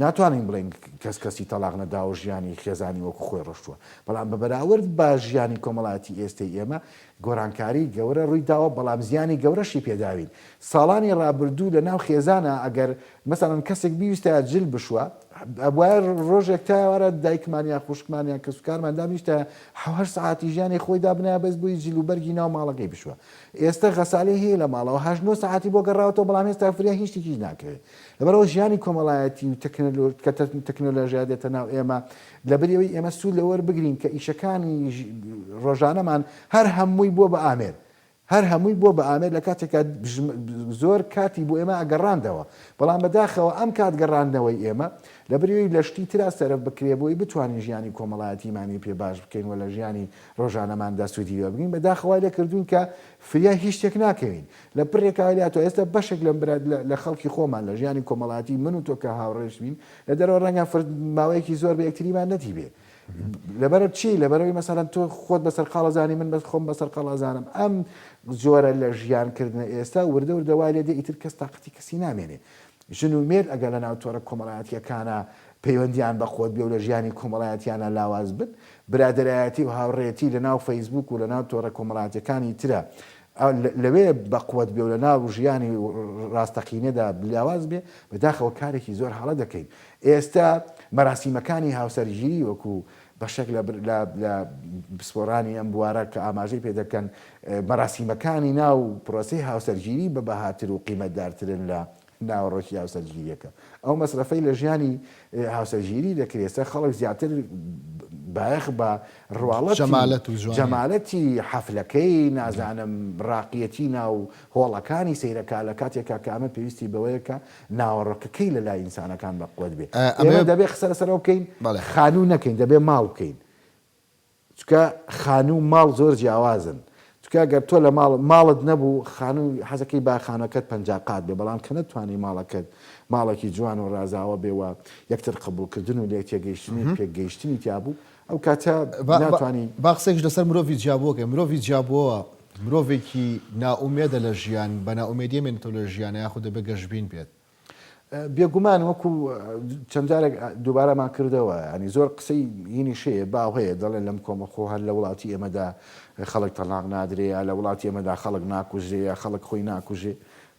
ناتوانین بڵێین کەس کەسی تەڵاق نەداوە و ژیانی خێزانی وەکو خۆی ڕۆشتووە بەڵام بە بەراورد بە ژیانی کۆمەڵایەتی ئێستەی ئێمە گۆڕانکاری گەورە ڕووی داوە بەڵام زیانی گەورەشی پێداوین ساڵانی ڕابردوو لە ناو خێزانا ئەگەر مەسەڵەن کەسێک بیویستایە جل بشوا ئەبوایە ڕۆژێک تا ئێوارە دایکمان یا خوشکمان یا کەسوکارمان دابنیشتایە هەشت سەعاتی ژیانی خۆی دابنایە بەس بۆی جل و بەرگی ناو ماڵەکەی بشوا ئێستە غەسالەی هەیە لە ماڵەوە هەشت نۆ سەعاتی بۆ گەڕاوەتەوە بەڵام هێستا فریا هیچ شتێکیش ناکەوێت لەبەرئەوە ژیانی کۆمەڵایەتی و کە تەکنۆلۆژیا دێتە ناو ئێمە لەبری ئەوەی ئێمە سوود لەوە وەربگرین کە ئیشەکانی ڕۆژانەمان هەر هەمووی بووە بە ئامێر هەر هەمووی بووە بە ئامێر لە کاتێکا زۆر کاتی بۆ ئێمە ئەگەڕاندەوە بەڵام بەداخەوە ئەم کات گەڕاندنەوەی ئێمە لەبری ئەوەی لە شتی ترا سەرف بکرێ بۆی بتوانین ژیانی کۆمەڵایەتیمانی پێ باش بکەین و لە ژیانی ڕۆژانەماندا سوودی لێ وەربگرین بەداخەوە وای لێ کردووین کە فریای هیچ شتێک ناکەوین لە پڕێکا وای لێ هاتووە ئێستا بەشێک لەم برا لە خەڵکی خۆمان لە ژیانی کۆمەڵایەتی من و تۆ کە هاوڕێش بین لە دەرەوە ڕەنگە ماوەیەکی زۆر بە یەکتریمان نەدیبێ لەبەر چی؟ لەبەرئەوەی مەسەلەن تۆ خۆت بە سەرقاڵ ئەزانی من بەس خۆم بە سەرقاڵ ئەزانم ئەم جۆرە لە ژیان کردنە ئێستا وردە وردە وای لێ دێ ئیتر کەس تاقەتی کەسی نامێنێ ژن و مێرد ئەگەر لەناو تۆڕە کۆمەڵایەتییەکانا پەیوەندیان بە خۆت بێ و لە ژیانی کۆمەڵایەتیانە لاواز بن برادەرایەتی و هاوڕێیەتی لەناو فەیسبووک و لەناو تۆڕە کۆمەڵایەتیەکانی ترە لەوێ بەقوەت بێ و لەناو ژیانی ڕاستەقینەدا لاواز بێ بەداخەوە کارێکی زۆر هەڵە دەکەین ئێستا مەراسیمەکانی هاوسەرگیری وەکو بەشێک لە لە پسپۆرانی ئەم بوارە کە ئاماژەی پێ دەکەن مەراسیمەکانی ناو پرۆسەی هاوسەرگیری بە بەهاتر و قیمەتدارترن لە ناوەڕۆکی هاوسەرگیریەکە. ئەو مەسرەفەی لە ژیانی هاوسەرگیری دەکرێت ئێستا خەڵک زیاتر بایەخ بە ڕواڵەتی جەمالەت و جوانی. جەمالەتی حەفلەکەی نازانم ڕاقیەتی ناو هۆڵەکانی سەیرەکا لە کاتێکا کە ئەمە پێویستی بەوەیە کە ناوەڕۆکەکەی لە لای ئینسانەکان بە قوەت بێ. ئێمە ئەمەوێ دەبێ قسە لەسەر ئەوە بکەین بەڵێ. خانوو نەکەین دەبێ ماڵ بکەین. چونکە خانوو و ماڵ زۆر جیاوازن. چونکە گەر تۆ لە ماڵ ماڵت نەبوو خانوو حەزەکەی با خانوەکەت 50 قات بێ بەڵام کە نەتوانی ماڵەکەت ماڵێکی جوان و ڕازاوە بێ و یەکتر قبوڵکردن و لێک تێگەیشتن و پێکگەیشتنی تیا بوو ئەو کاتە با با ناتوانی با قسەیەکیش لەسەر مرۆڤی جیابووە کەین مرۆڤی جیابووەوە مرۆڤێکی نائومێدە لە ژیان بە نائومێدی ئەمێنێتەوە لە ژیان یاخود دەبێ گەشبین بێت؟ بێگومان وەکو چەند جارێک دووبارەمان کردەوە ینی زۆر قسەی هینیش هەیە باو هەیە دەڵێن لەم کۆمە خۆ هەر لە وڵاتی ئێمەدا خەڵک تەڵاق نادرێ یا لە وڵاتی ئێمەدا خەڵک ناکوژرێ یا خەڵک خۆی ناکوژێ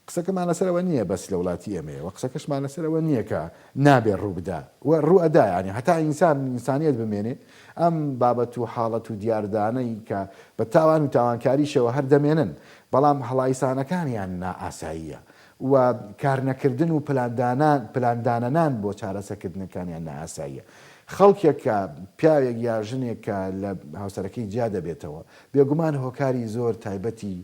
قسەکەمان لەسەر ئەوە نییە بەس لە وڵاتی ئێمەیە و قسەکەشمان لەسەر ئەوە نییە کە نابێ ڕوو بدا و ڕوو ئەدا ینی هەتا ئینسان ئینسانیەت بمێنێ ئەم بابەت و حاڵەت و دیاردانەی کە بە تاوان و تاوانکاریشەوە هەر دەمێنن بەڵام هەڵایسانەکانیان نائاساییە و کارنەکردن و پلاندانان پلاندانەنان بۆ چارەسەکردنەکانیان نائاساییە. خەڵکێک کە پیاوێک یا ژنێک کە لە هاوسەرەکەی جیا دەبێتەوە، بێگومان هۆکاری زۆر تایبەتی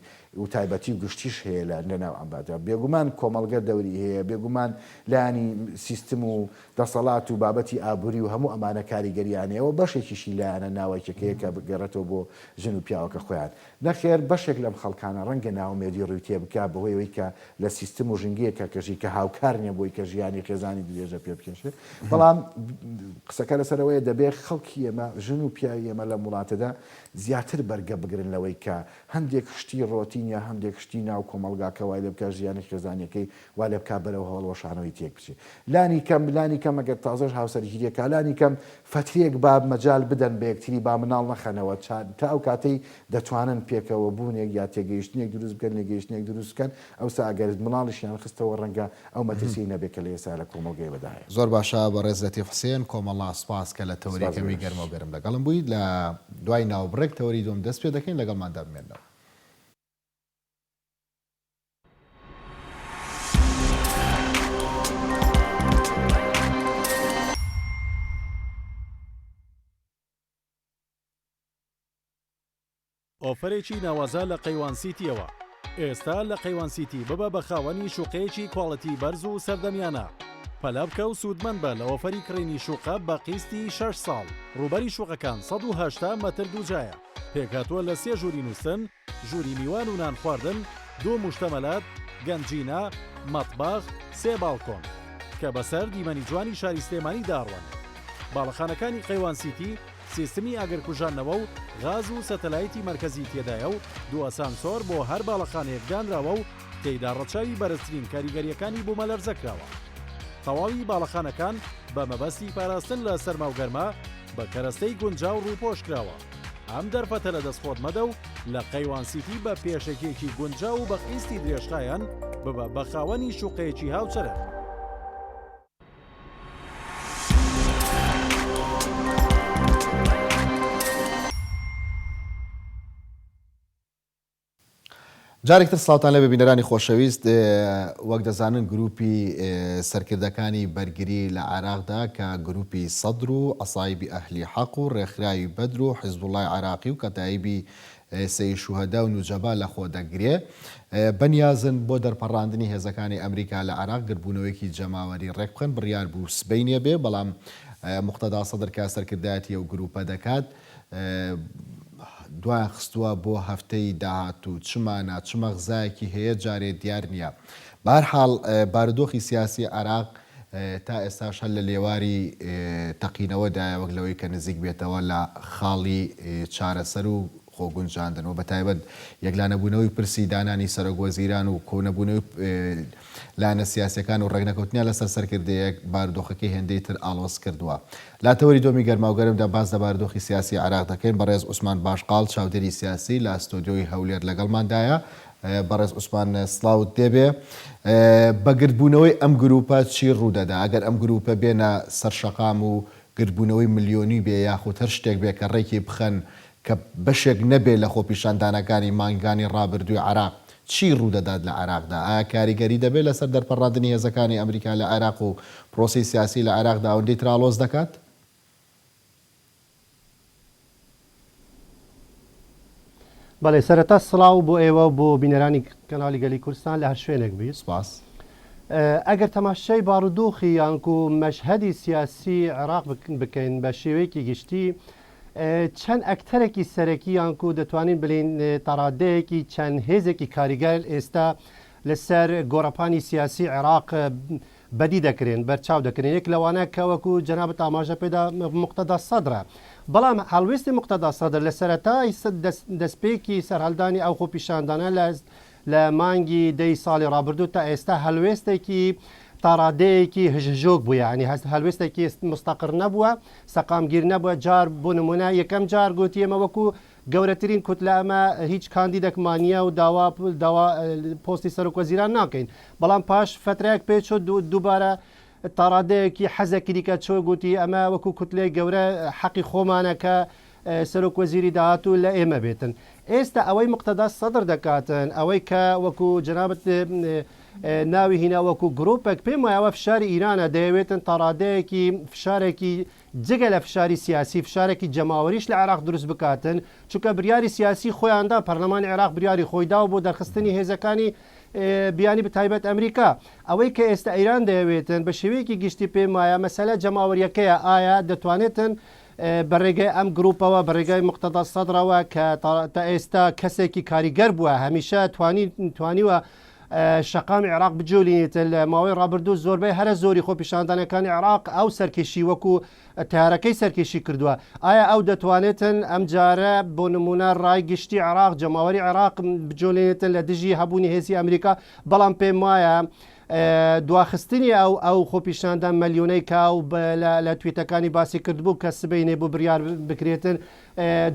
و تایبەتی و گشتیش هەیە لە لەناو ئەم بابەتە. بێگومان کۆمەڵگە دەوری هەیە، بێگومان لایەنی سیستم و دەسەڵات و بابەتی ئابووری و هەموو ئەمانە کاریگەرییان هەیە و بەشێکیشی لایەنە ناوەکیەکەیە کە بگەڕێتەوە بۆ ژن و پیاوەکە خۆیان. نەخێر بەشێک لەم خەڵکانە ڕەنگە نائومێدی ڕووی تێ بکا بەهۆی ئەوەی کە لە سیستم و ژینگەیەکا کە ژی کە هاوکار نیە بۆی کە ژیانی خێزانی درێژە پێ بکێشێ بەڵام قسەکە لەسەر ئەوەیە دەبێ خەڵکی ئێمە ژن و پیاوی ئێمە لەم وڵاتەدا زیاتر بەرگە بگرن لەوەی کە هەندێک شتی ڕۆتین یا هەندێک شتی ناو کۆمەڵگاکە وای لێ بکا ژیانی خێزانیەکەی وا لێ بکا بەرەو هەڵوەشانەوەی تێک بچێ لانی کەم لانی کەم ئەگەر تازەش هاوسەرگیریەکا لانی کەم فەترێک با مەجال بدەن بە یەکتری با مناڵ نەخەنەوە چا تا ئەو کاتەی دەتوانن پێکەوە بوونێک یا تێگەیشتنێک دروست بکەن لێگەیشتنێک دروست بکەن ئەوسا ئەگەر مناڵیشیان خستەوە ڕەنگە ئەو مەترسیەی نەبێ کە لە ئێستا لە کۆمەڵگەی ئێمەدا هەیە. زۆر باشە بەڕێز لەتیف حسێن کۆمەڵناس سپاس کە لە تەوەری سپاس کەمی گەورەش. گەرمەو گەرم لەگەڵم بوویت لە دوای ناوبڕێک تەوەری دووەم دەست پێ دەکەین لەگەڵماندا بمێنەوە. ئۆفەرێکی ناوازە لە قەیوان سیتیەوە ئێستا لە قەیوان سیتی ببە بە خاوەنی شوقەیەکی quality بەرز و سەردەمیانە پەلە بکە و سوودمەند بە لە ئۆفەری کڕینی شوقە بە قیستی شەش ساڵ ڕووبەری شوقەکان 180 مەتر دووجایە پێکهاتووە لە سێ ژووری نووستن ژووری میوان و نان خواردن، دوو موشتەمەلات، گەنجینە، مەتبەخ، سێ باڵکۆن. کە بەسەر دیمەنی جوانی شاری سلێمانی دا ئەڕوانێت. باڵەخانەکانی قەیوان سیتی سیستمی ئاگرکوژاندنەوە و غاز و سەتەلایتی مەرکەزی تێدایە و دوو ئەسانسۆر بۆ هەر باڵەخانەیەک دانراوە و تێیدا ڕەچاوی بەرزترین کاریگەرییەکانی بوومەلەرزە کراوە. تەواوی باڵەخانەکان بە مەبەستی پاراستن لە سەرما و گەرما بە کەرەستەی گونجاو ڕووپۆش کراوە. ئەم دەرفەتە لەدەست خۆت مەدە و لە قەیوان سیتی بە پێشەکییەکی گونجاو و بە قیستی درێژخایەن ببە بە خاوەنی شوقەیەکی هاوچەرخ. جارێک تر سڵاوتان لێبێ بینەرانی خۆشەویست وەک دەزانن گروپی سەرکردەکانی بەرگری لە عێراقدا کە گروپی سەدر و عەسایبی ئەهلی حەق و ڕێکخراوی بەدر و حیزبوڵای عێراقی و کەتایبی سەید شوهەدا و نوجەبا لەخۆ دەگرێ بەنیازن بۆ دەرپەڕاندنی هێزەکانی ئەمریکا لە عێراق گردبوونەوەیەکی جەماوەری ڕێکبخەن بڕیار بوو سبەینێ بێ بەڵام موقتەدا سەدر کە سەرکردایەتی ئەو گروپە دەکات دوایان خستووە بۆ هەفتەی داهاتوو، چ مانا، چ مەغزایەکی هەیە جارێ دیار نییە. بەهەرحاڵ بارودۆخی سیاسی عێراق تا ئێستاش هەر لە لێواری تەقینەوەدایە وەک لەوەی کە نزیک بێتەوە لە خاڵی چارەسەر و خۆگونجاندن و بەتایبەت یەکلانەبوونەوەی پرسی دانانی سەرۆکوەزیران و کۆنەبوونەوەی لایەنە سیاسیەکان و ڕێکنەکەوتنیان لەسەر سەرکردەیەک بارودۆخەکەی هێندەی تر ئاڵۆز کردووە. لە تەوەری دووەمی گەرماوگەرمدا باس لە بارودۆخی سیاسی عێراق دەکەین، بەڕێز عوسمان باشقاڵ چاودێری سیاسی لە ستۆدیۆی هەولێر لەگەڵماندایە. بەڕێز عوسمان سڵاوت لێبێ. بە گردبوونەوەی ئەم گروپە چی ڕوودەدا؟ ئەگەر ئەم گروپە بێنە سەر شەقام و گردبوونەوەی ملیۆنی بێ یاخود هەر شتێک بێ کە ڕێکی بخەن کە بەشێک نەبێ لە خۆپیشاندانەکانی مانگانی ڕابردووی عێراق، چی ڕوودەدات لە عێراقدا؟ ئایا کاریگەری دەبێت لەسەر دەرپەڕاندنی هێزەکانی ئەمریکا لە عێراق و پرۆسەی سیاسی لە عێراقدا ئەوەندەی تر ئاڵۆز دەکات؟ بەڵێ سەرەتا سڵاو بۆ ئێوە و بۆ بینەرانی کەناڵی گەلی کوردستان لە هەر شوێنێک بیت. سپاس. ئەگەر تەماشای بارودۆخی یانکو مەشهەدی سیاسی عێراق بکەین بە شێوەیەکی گشتی چەند ئەکتەرێکی سەرەکی یانکو دەتوانین بلین تاڕادەیەکی چەند هێزێکی کاریگەر ئێستا لەسەر گۆڕەپانی سیاسی عێراق بەدی دەکرێن، بەرچاو دەکرێن، یەک لەوانە کە وەکو جەنابت ئاماژە پێدا موقتەدا سەدرە. بەڵام هەڵوێستی موقتەدا سەدر لە سەرەتای دەستپێکی سەرهەڵدانی ئەو خۆپیشاندانە لە لە مانگی دەی ساڵی ڕابردوو تا ئێستا هەڵوێستێکی تاڕادەیەکی هژهژۆک بوو یانی هەست هەڵوێستێکی مستەقر نەبووە، سەقامگیر نەبووە، جار بۆ نموونە یەکەم جار گوتی ئێمە وەکو گەورەترین کوتلە ئەمە هیچ کاندیدەکمان نییە و داوا داوا پۆستی سەرۆک وەزیران ناکەین بەڵام پاش فەترەیەک پێچوو دووبارە تاڕادەیەکی حەزێکی دیکە چۆ گوتی ئەمە وەکو کوتلەی گەورە حەقی خۆمانە کە سەرۆک وەزیری داهاتوو لە ئێمە بێتن. ئێستا ئەوەی موقتەدا سەدر دەکاتن، ئەوەی کە وەکو جەنابت ناوی هینا وەکو گروپێک، پێم وایە ئەوە فشاری ئیرانە، دەیەوێتن تاڕادەیەکی فشارێکی جگە لە فشاری سیاسی، فشارێکی جەماوەریش لە عێراق دروست بکاتن، چونکە بریاری سیاسی خۆیان دا، پەرلەمانی عێراق بریاری خۆی داوە بۆ دەرخستنی هێزەکانی بیانی بەتایبەت ئەمریکا. ئەوەی کە ئێستا ئیران دەیەوێتن بە شێوەیەکی گشتی پێم وایە مەسەلە جەماوەریەکەیە، ئایا دەتوانێتن بە ڕێگای ئەم گروپەوە، بە ڕێگای موقتەدا سەدرەوە کە تا ئێستا کەسێکی کاریگەر بووە، هەمیشە توانی توانیوە شەقامی عێراق بجولینێتن، لە ماوەی ڕابردوو زۆربەی هەرە زۆری خۆپیشاندانەکانی عێراق ئەو سەرکێشی وەکو تەیارەکەی سەرکێشی کردووە، ئایا ئەو دەتوانێتن ئەمجارە بۆ نمونە ڕای گشتی عێراق، جەماوەری عێراق بجولێنێتن لە دژی هەبوونی هێزی ئەمریکا، بەڵام پێم وایە دواخستنی ئەو ئەو خۆپیشاندان مەلیۆنەی کە ئەو لە تویتەکانی باسی کردبوو کە سبەینێ بۆ بریار بکرێتن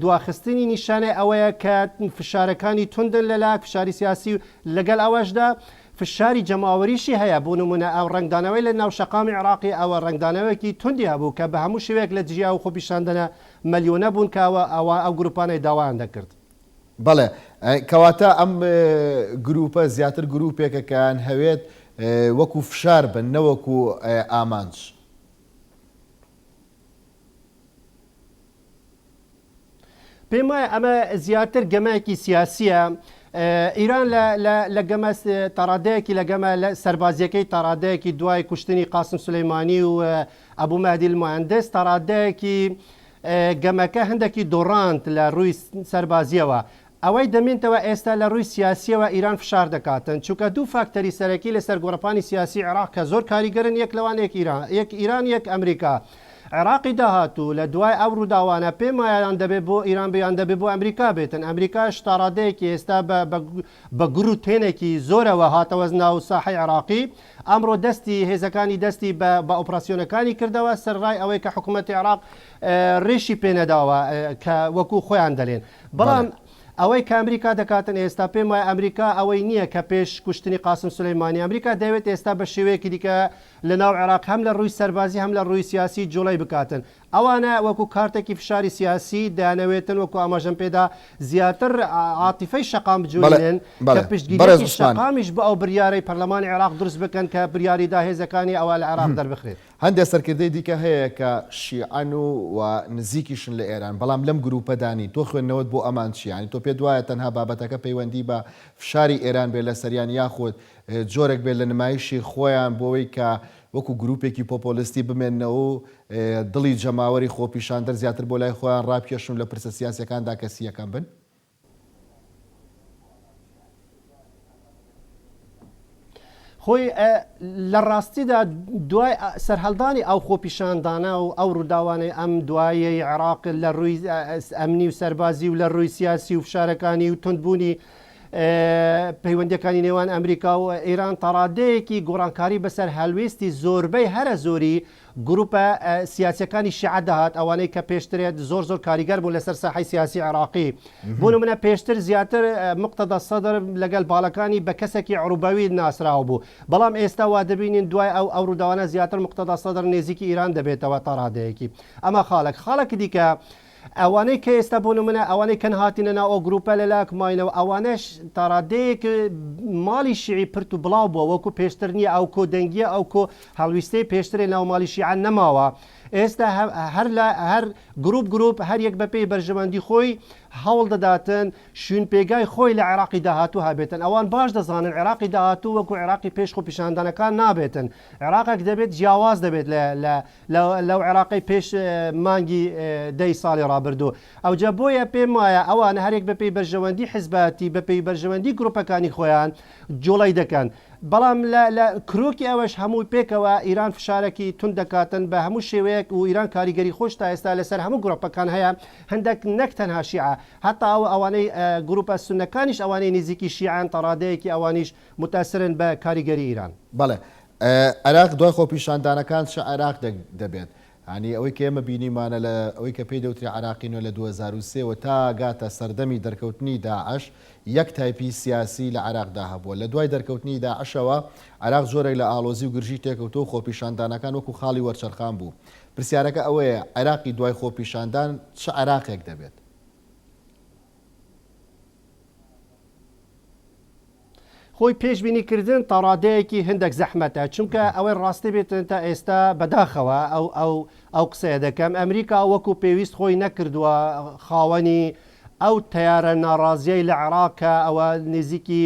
دواخستنی نیشانەی ئەوەیە کە فشارەکانی توندن لە لاک فشاری سیاسی و لەگەل ئەوەشدا فشاری جەماوەریشی هەیە بۆ نمونە ئەو ڕەنگدانەوەی لە ناو شەقامی عێراقی ئەوە ڕەنگدانەوەیەکی توندی هەبوو کە بە هەموو شێوەیەک لە دژی ئەو خۆپیشاندەنە مەلیۆنە بوون کە ئەوە ئەوە ئەو گروپانەی داوایان دەکرد. بەڵێ کەواتە ئەم گروپە زیاتر گروپێکە کە ئەیانهەوێت وەکو فشار بن نەوەکو ئامانج. پێم وایە ئەمە زیاتر گەمەیەکی سیاسیە ئیران لە گەمە تاڕادەیەکی لە گەمە سەربازیەکەی تاڕادەیەکی دوای کوشتنی قاسم سولەیمانی و ئەبوو مەهدی المهندس تاڕادەیەکی گەمەکە هەندێکی دۆڕاند لە ڕووی سەربازیەوە. ئەوەی دەمێنتەوە ئێستا لە ڕووی سیاسیەوە ئیران فشار دەکاتن چونکە دوو فاکتەری سەرەکی لەسەر گۆڕەپانی سیاسی عێراق کە زۆر کاریگەرن یەک لەوان یەک ئیران یەک ئیران یەک ئەمریکا عێراقی داهاتوو لە دوای ئەو ڕووداوانە پێم وایە یان دەبێ بۆ ئیران بێ یان دەبێ بۆ ئەمریکا بێتن ئەمریکاش تا ڕادەیەکی ئێستا بە بە بە گوڕ و تێنێکی زۆرەوە هاتەوە ناو ساحەی عێراقی ئەمڕۆ دەستی هێزەکانی دەستی بە بە ئۆپراسیۆنەکانی کردەوە سەرڕای ئەوەی کە حکوومەتی عێراق ڕێشی پێ نەداوە کە وەکوو خۆیان دەلێن بەڵام ئەوەی کە ئەمریکا دەکاتن ئێستا پێم وایە ئەمریکا ئەوەی نییە کە پێش کوشتنی قاسم سولەیمانی ئەمریکا دەیەوێت ئێستا بە شێوەیەکی دیکە لە ناو عێراق هەم لە ڕووی سەربازی هەم لە ڕووی سیاسی جوڵەی بکاتن ئەوانە وەکو کارتێکی فشاری سیاسی دەیانەوێتن وەکو ئاماژەم پێدا زیاتر عاتیفەی شەقام بەڵێ بجوڵێنن کە بەڵێ بەڕێز پشتگیریەکی عوسمان. شەقامیش بۆ ئەو بریارەی پەرلەمانی عێراق دروست بکەن کە بریاری دا هێزەکانی ئەوە لە عێراق دەربخرێت. هەندێ سەرکردەی دیکە هەیە کە شیعەن و و نزیکیشن لە ئێران بەڵام لەم گروپەدا نین، تۆ خوێندنەوەت بۆ ئەمان چیە؟ یانی تۆ پێت وایە تەنها بابەتەکە پەیوەندی بە فشاری ئێران بێت لەسەریان یاخود جۆرێک بێت لە نمایشی خۆیان بۆوەی کە وەکو گروپێکی پۆپۆلیستی بمێننەوە و دڵی جەماوەری خۆپیشاندەر زیاتر بۆ لای خۆیان ڕابکێشن و لە پرسە سیاسیەکاندا کەسی یەکەم بن؟ خۆی لە ڕاستیدا دوای سەرهەڵدانی ئەو خۆپیشاندانە و ئەو ڕووداوانەی ئەم دوایەی عێراق لە ڕووی ئەمنی و سەربازی و لە ڕووی سیاسی و فشارەکانی و توندبوونی پەیوەندیەکانی نێوان ئەمریکا و ئێران تاڕادەیەکی گۆڕانکاری بەسەر هەلوێستی زۆربەی هەرە زۆری گروپە سیاسیەکانی شیعە دەهات ئەوانەی کە پێشترێت زۆر زۆر کاریگەر بوون لەسەر ساحەی سیاسی عێراقی بۆ نمونە پێشتر زیاتر مقتەدا سەدر لەگەل باڵەکانی بە کەسێکی عروبەوی ناسراو بوو بەڵام ئێستا وا دەبینین دوای ئەو ئەو ڕووداوانە زیاتر مقتەدا سەدر نێزیکی ئیران دەبێتەوە تا ڕادەیەکی ئەمە خاڵێک خاڵێکی دیکە ئەوانەی کە ئێستا بۆ نمونە ئەوانەی کەن هاتینە ناو ئەو گروپە لە لاک ماینەوە ئەوانەش تاڕادەیەک ماڵی شیعی پرت و بڵاو بووە وەکو پێشتر نییە ئەو کۆ دەنگیە ئەو کۆ هەڵویستەی پێشترێ ناو ماڵی شیعە نەماوە ئێستا هەر لە هەر گروپ گروپ هەر یەک بەپێی بەرژەوەندی خۆی هەوڵ دەداتن شوین پێگای خۆی لە عێراقی داهاتوو هەبێتن ئەوان باش دەزانن عێراقی داهاتوو وەکو عێراقی پێش خۆپیشاندانەکان نابێتن عێراقێک دەبێت جیاواز دەبێت لە لە لەو عێراقەی پێش مانگی دەی ساڵی ڕابردوو. ئەوجا بۆیە پێم وایە ئەوان هەرێک بەپێی بەرژەوەندی حزبایەتی، بەپێی بەرژەوەندی گروپەکانی خۆیان جوڵەی دەکەن. بەڵام لە لە کرۆکی ئەوەش هەمووی پێکەوە ئیران فشارەکی توند دەکاتن بە هەموو شێوەیەک و ئیران کاریگەری خۆش تا ئێستا لەسەر هەموو گروپەکان هەیە هەندەک نەک تەنها شیعە هەتا ئەو ئەوانەی گروپە سوننەکانیش ئەوانەی نزیکی شیعەن تا ڕادەیەکی ئەوانیش موتاسرن بە کاریگەری ئیران. بەڵێ عێراق دوای خۆپیشاندانەکان چ عێراق دەبێت؟ یانی ئەوەی کە ئێمە بینیمانە لە ئەوەی کە پێی دەوترێ عێراقی نوێ لە 2003 وە تا گاتە سەردەمی دەرکەوتنی داعش یەک تایپی سیاسی لە عێراقدا هەبووە لە دوای دەرکەوتنی داعشەوە عێراق جۆرێک لە ئاڵۆزی و گرژی تێکەوتووە و خۆپیشاندانەکان وەکو خاڵی وەرچەرخان بوو پرسیارەکە ئەوەیە عێراقی دوای خۆپیشاندان چ عێراقێک دەبێت؟ خۆی پێشبینی کردن تاڕادەیەکی هندەک زەحمەتە چونکە ئەوەی ڕاستی بێتن تا ئێستا بەداخەوە ئەو ئەو ئەو قسەیە دەکەم ئەمریکا وەکو پێویست خۆی نەکردووە خاوەنی ئەو تەیارە ناڕازیەی لە عێراق کە ئەوە نزیکی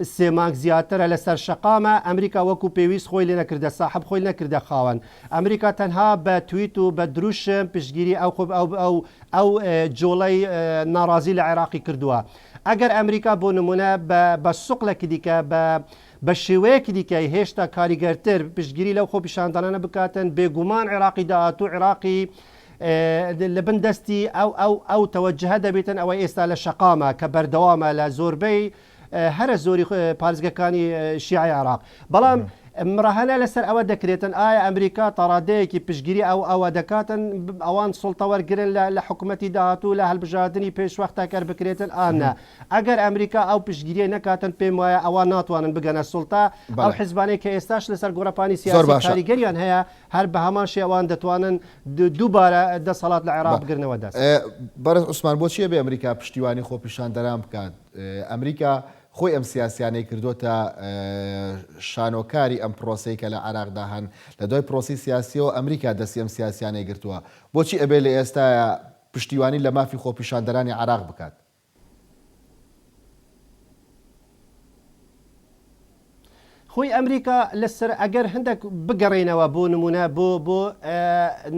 سێ مانگ زیاترە لەسەر شەقامە ئەمریکا وەکو پێویست خۆی لێ نەکردە ساحب خۆی نەکردە خاوەن ئەمریکا تەنها بە تویت و بە دروشم پشتگیری ئەو خۆ ئەو ئەو ئەو جوڵەی ناڕازی لە عێراقی کردووە ئەگەر ئەمریکا بۆ نموونە بە بە سوقلێکی دیکە بە بە شێوەیەکی دیکەی هێشتا کاریگەرتر پشتگیری لەو خۆپیشاندانانە بکاتن بێگومان عێراقی داهاتوو عێراقی لە بن دەستی ئەو ئەو ئەو تەوەجهە دەبێتن ئەوەی ئێستا لە شەقامە کە بەردەوامە لە زۆربەی هەرە زۆری پارێزگەکانی شیعەی عێراق. بەڵام مراهەنە لەسەر ئەوە دەکرێتن ئایا ئەمریکا تاڕادەیەکی پشتگیری ئەو ئەوە دەکاتن ئەوان سوڵتە وەرگرن لە لە حکومەتی داهاتوو لە هەلبژاردنی پێشوەختە کەر بکرێتن ئان نا ئەگەر ئەمریکا ئەو پشتگیریە نەکاتن پێم وایە ئەوان ناتوانن بگەنە سوڵتە ئەو حزبانەی کە ئێستاش لەسەر گۆڕەپانی سیاسی کاریگەریان هەیە هەر بە هەمان شێ ئەوان دەتوانن دووبارە دەسەڵات لە عێراق بگرنەوە دەست. بەڕێز عوسمان بۆچی ئەبێ ئەمریکا پشتیوانی خۆپیشاندەران بکات؟ ئەمریکا خۆی ئەم سیاسیانەی کردۆتە شانۆکاری ئەم پرۆسەی کە لە عێراقدا هەن، لە دوای پرۆسەی سیاسیەوە ئەمریکا دەستی ئەم سیاسیانەی گرتووە، بۆچی ئەبێ لە ئێستایا پشتیوانی لە مافی خۆپیشاندەرانی عێراق بکات؟ خۆی ئەمریکا لەسەر ئەگەر هەندێک بگەڕێینەوە بۆ نمونە بۆ بۆ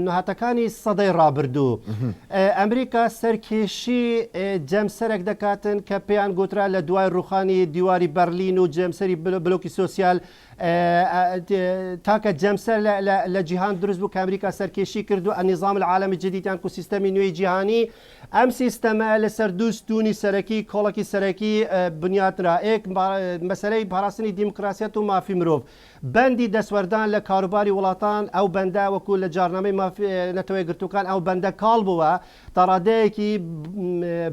نهاتەکانی سەدەی ڕابردوو ئەمریکا سەرکێشی جەمسەرێک دەکاتن کە پێیان گوترا لە دوای ڕوخانی دیواری بەرلین و جەمسەری بلۆکی سۆسیال تاکە جەمسەر لە جیهان دروست بوو کە ئەمریکا سەرکێشی کرد و النظام العالم الجدید یان کو سیستەمی نوێی جیهانی ئەم سیستەمە لەسەر دوو ستوونی سەرەکی، کۆڵەکی سەرەکی، بنیاتنرا، ئێک، مەسەلەی پاراستنی دیموکراسیەت و مافی مرۆڤ. بەندی دەستوەردان لە کاروباری وڵاتان، ئەو بەندە وەکو لە جارنامەی مافی نەتەوە یەکگرتووەکان ئەو بەندە کاڵ بووە، تا ڕادەیەکی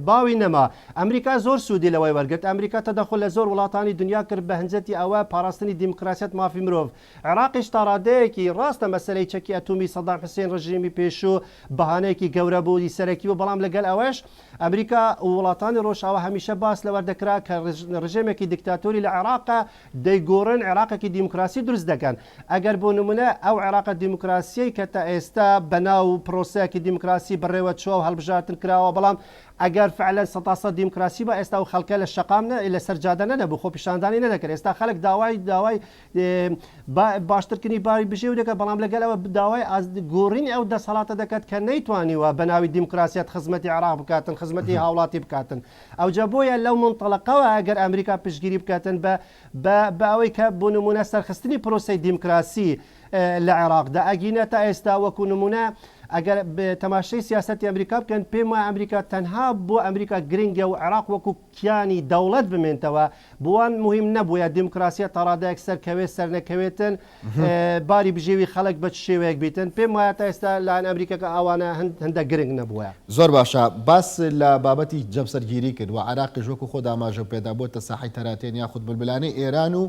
باوی نەما. ئەمریکا زۆر سوودی لەوەی وەرگرت. ئەمریکا تەدەخول لە زۆر وڵاتانی دنیا کرد بە هنجەتی ئەوە پاراستنی دیموکراسیەت مافی مرۆڤ. عێراقیش تا ڕادەیەکی، ڕاستە مەسەلەی چەکی ئەتۆمی سەدام حوسێن ڕژێمی پێشوو بەهانەیەکی گەورە بوو ی سەرەکی بوو، بەڵام لەگەل ئەوەش ئەمریکا و وڵاتانی ڕۆژئاوا هەمیشە باس لەوە دەکرا کە ڕژێمێکی دیکتاتۆری لە عێراقە دەیگۆڕن عێراقێکی دیموکراسی دروست دەکەن. ئەگەر بۆ نمونە ئەو عێراقە دیموکراسیەی کە تا ئێستا بەناو پرۆسەیەکی دیموکراسی بەڕێوە چووە و هەڵبژاردن کراوە بەڵام ئەگەر فعلەن سەتاسەد دیموکراسی با ئێستا ئەو خەڵکە لە شەقام نە لەسەر جادە نەدەبوو خۆپیشاندانی نەدەکرد ئێستا خەلک داوای داوای باشترکردنی باری بژێوی دەکات، بەڵام لەگەل ئەوە داوای گۆڕینی ئەو دەسەڵاتە دەکات کە نەیتوانیوە بە ناوی دیموکراسیەت خزمەتی عێراق بکاتن، خزمەتی هاوڵاتی بکاتن. ئەوجا بۆیە لەو مونتەڵەقەوە ئەگەر ئەمریکا پشتگیری بکاتن بە بە ئەوەی کە بۆ نموونە سەرخستنی پرۆسەی دیموکراسی لە عێراقدا، ئەگینا تا ئێستا وەکو نموونە ئەگەر تەماشەی سیاسەتی ئەمریکا بکەن پێم وایە ئەمریکا تەنها بۆ ئەمریکا گرنگە و عێراق وەکو کیانی دەوڵەت بمێنتەوە بۆوان موهیم نەبووە دیموکراسیە تاڕادەیەک سەرکەوێت سەرنەکەوێتن باری بژێوی خەڵک بە چ شێوەیەک بیتن پێم وایە تا ئێستا لایەن ئەمریکەکە ئەوانە هەندە گرنگ نەبووە. زۆر باشە باس لە بابەتی جەمسەرگیری کرد و عێراقیش وەکو خۆت ئاماژەو پێدا بۆتە ساحەی تەراتێن یاخود ململانێی ئێران و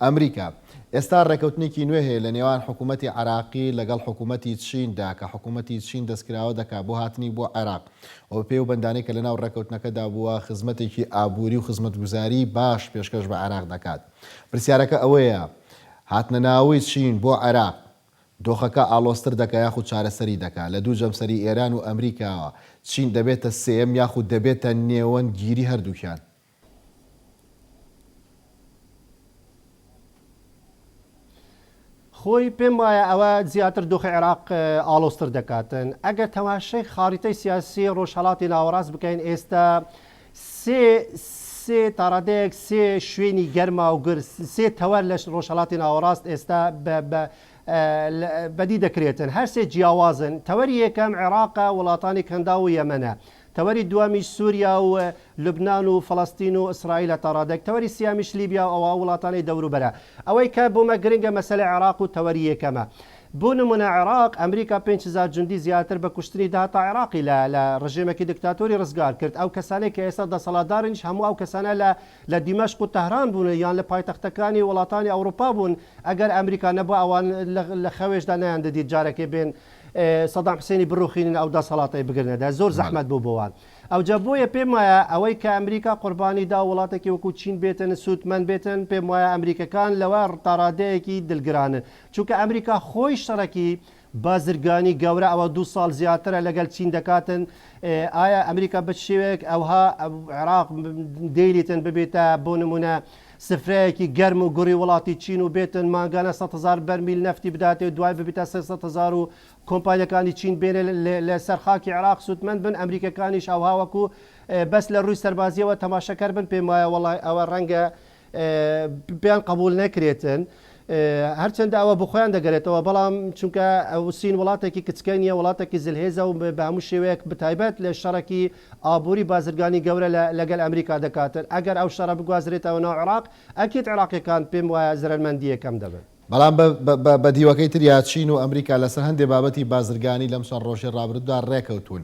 ئەمریکا. ئێستا ڕێکەوتنێکی نوێ هەیە لە نێوان حکوومەتی عێراقی لەگەڵ حکوومەتی چیندا کە حکوومەتی چین دەستکراوە دەکات بۆ هاتنی بۆ عێراق و بەپێی ئەو بەندانەی کە لەناو ڕێکەوتنەکەدا بووە خزمەتێکی ئابووری و خزمەتگوزاری باش پێشکەش بە عێراق دەکات. پرسیارەکە ئەوەیە هاتنەناوەی چین بۆ عێراق دۆخەکە ئاڵۆزتر دەکا یاخود چارەسەری دەکا؟ لە دوو جەمسەری ئێران و ئەمریکاوە چین دەبێتە سێیەم یاخود دەبێتە نێوەندگیری هەردووکیان؟ خۆی پێم وایە ئەوە زیاتر دۆخی عێراق ئاڵۆزتر دەکاتن. ئەگەر تەماشای خاریتەی سیاسی ڕۆژهەڵاتی ناوەڕاست بکەین ئێستا سێ سێ تاڕادەیەک سێ شوێنی گەرما و گر سێ تەوەر لە ڕۆژهەڵاتی ناوەڕاست ئێستا بە بە بەدی دەکرێتن هەر سێ جیاوازن تەوەری یەکەم عێراقە وڵاتانی کەنداو و یەمەنە تەوەری دووەمیش سوریا و لوبنان و فەڵەستین و ئیسرائیلە تا ڕادەیەک، تەوەری سیامیش لیبیا و ئەو وڵاتانەی دەوروبەرە. ئەوەی کە بۆمە گرنگە مەسەلەی عێراق و تەوەری یەکەمە. بۆ نمونە عێراق، ئەمریکا 5000 جوندی زیاتر بە کوشتنی دەهاتا عێراقی لە لە ڕژێمێکی دکتاتۆری ڕزگار کرد. ئەو کەسانەی کە ئێستا دەسەڵاتدارنیش هەموو ئەو کەسانە لە لە دیمەشق و تەهران بوون یان لە پایتەختەکانی وڵاتانی ئەوروپا بوون. ئەگەر ئەمریکا نەبوا ئەوان لە لە خەوێشدا نەیاندەدیت جارەکێ بێن سەدام حسێنی بڕوخینن ئەو دەسەڵاتەی بگرنە دەست زۆر زەحمەت بوو بۆوان ئەوجا بۆیە پێم وایە ئەوەی کە ئەمریکا قوربانی دا وڵاتێکی وەکو چین بێتن سوودمەند بێتن پێم وایە ئەمریکەکان لەوە تاڕادەیەکی دلگرانن چونکە ئەمریکا خۆی شەڕێکی بازرگانی گەورە ئەوە دوو ساڵ زیاترە لەگەل چین دەکاتن ئایا ئەمریکا بە چ شێوەیەک ئەوها عێراق دەیلیتن ببێتە بۆ نمونە سفرەیەکی گەرم و گوڕی وڵاتی چین و بێتن مانگانە 100 هەزار بەرمیل نەفتی بداتێ و دوای ببیتە 300 هەزار و کۆمپانیەکانی چین بێنێ لە سەر خاکی عێراق سوودمەند بن ئەمریکەکانیش ئەوها وەکو بەس لە ڕووی سەربازیەوە تەماشەکەر بن پێم وایە وەڵای ئەوە ڕەنگە پێیان قبوڵ نەکرێتن هەرچەندە ئەوە بۆ خۆیان دەگەرێتەوە بەڵام چونکە ئەو سین وڵاتێکی کچکە نییە وڵاتێکی زلهێزە و بە هەموو شێوەیەک بتایبەت لە شەڕێکی ئابووری بازرگانی گەورە لەگەل ئەمریکا دەکاتن ئەگەر ئەو شەڕە بگوازرێتەوە ناو عێراق ئەکید عێراقیەکان پێم وایە زەرەرمەندی یەکەم دەبن. بەڵام بە دیوەکەی تریا چین و ئەمریکا لەسەر هەندێ بابەتی بازرگانی لەم چەند ڕۆژەی ڕابردوودا ڕێکەوتوون.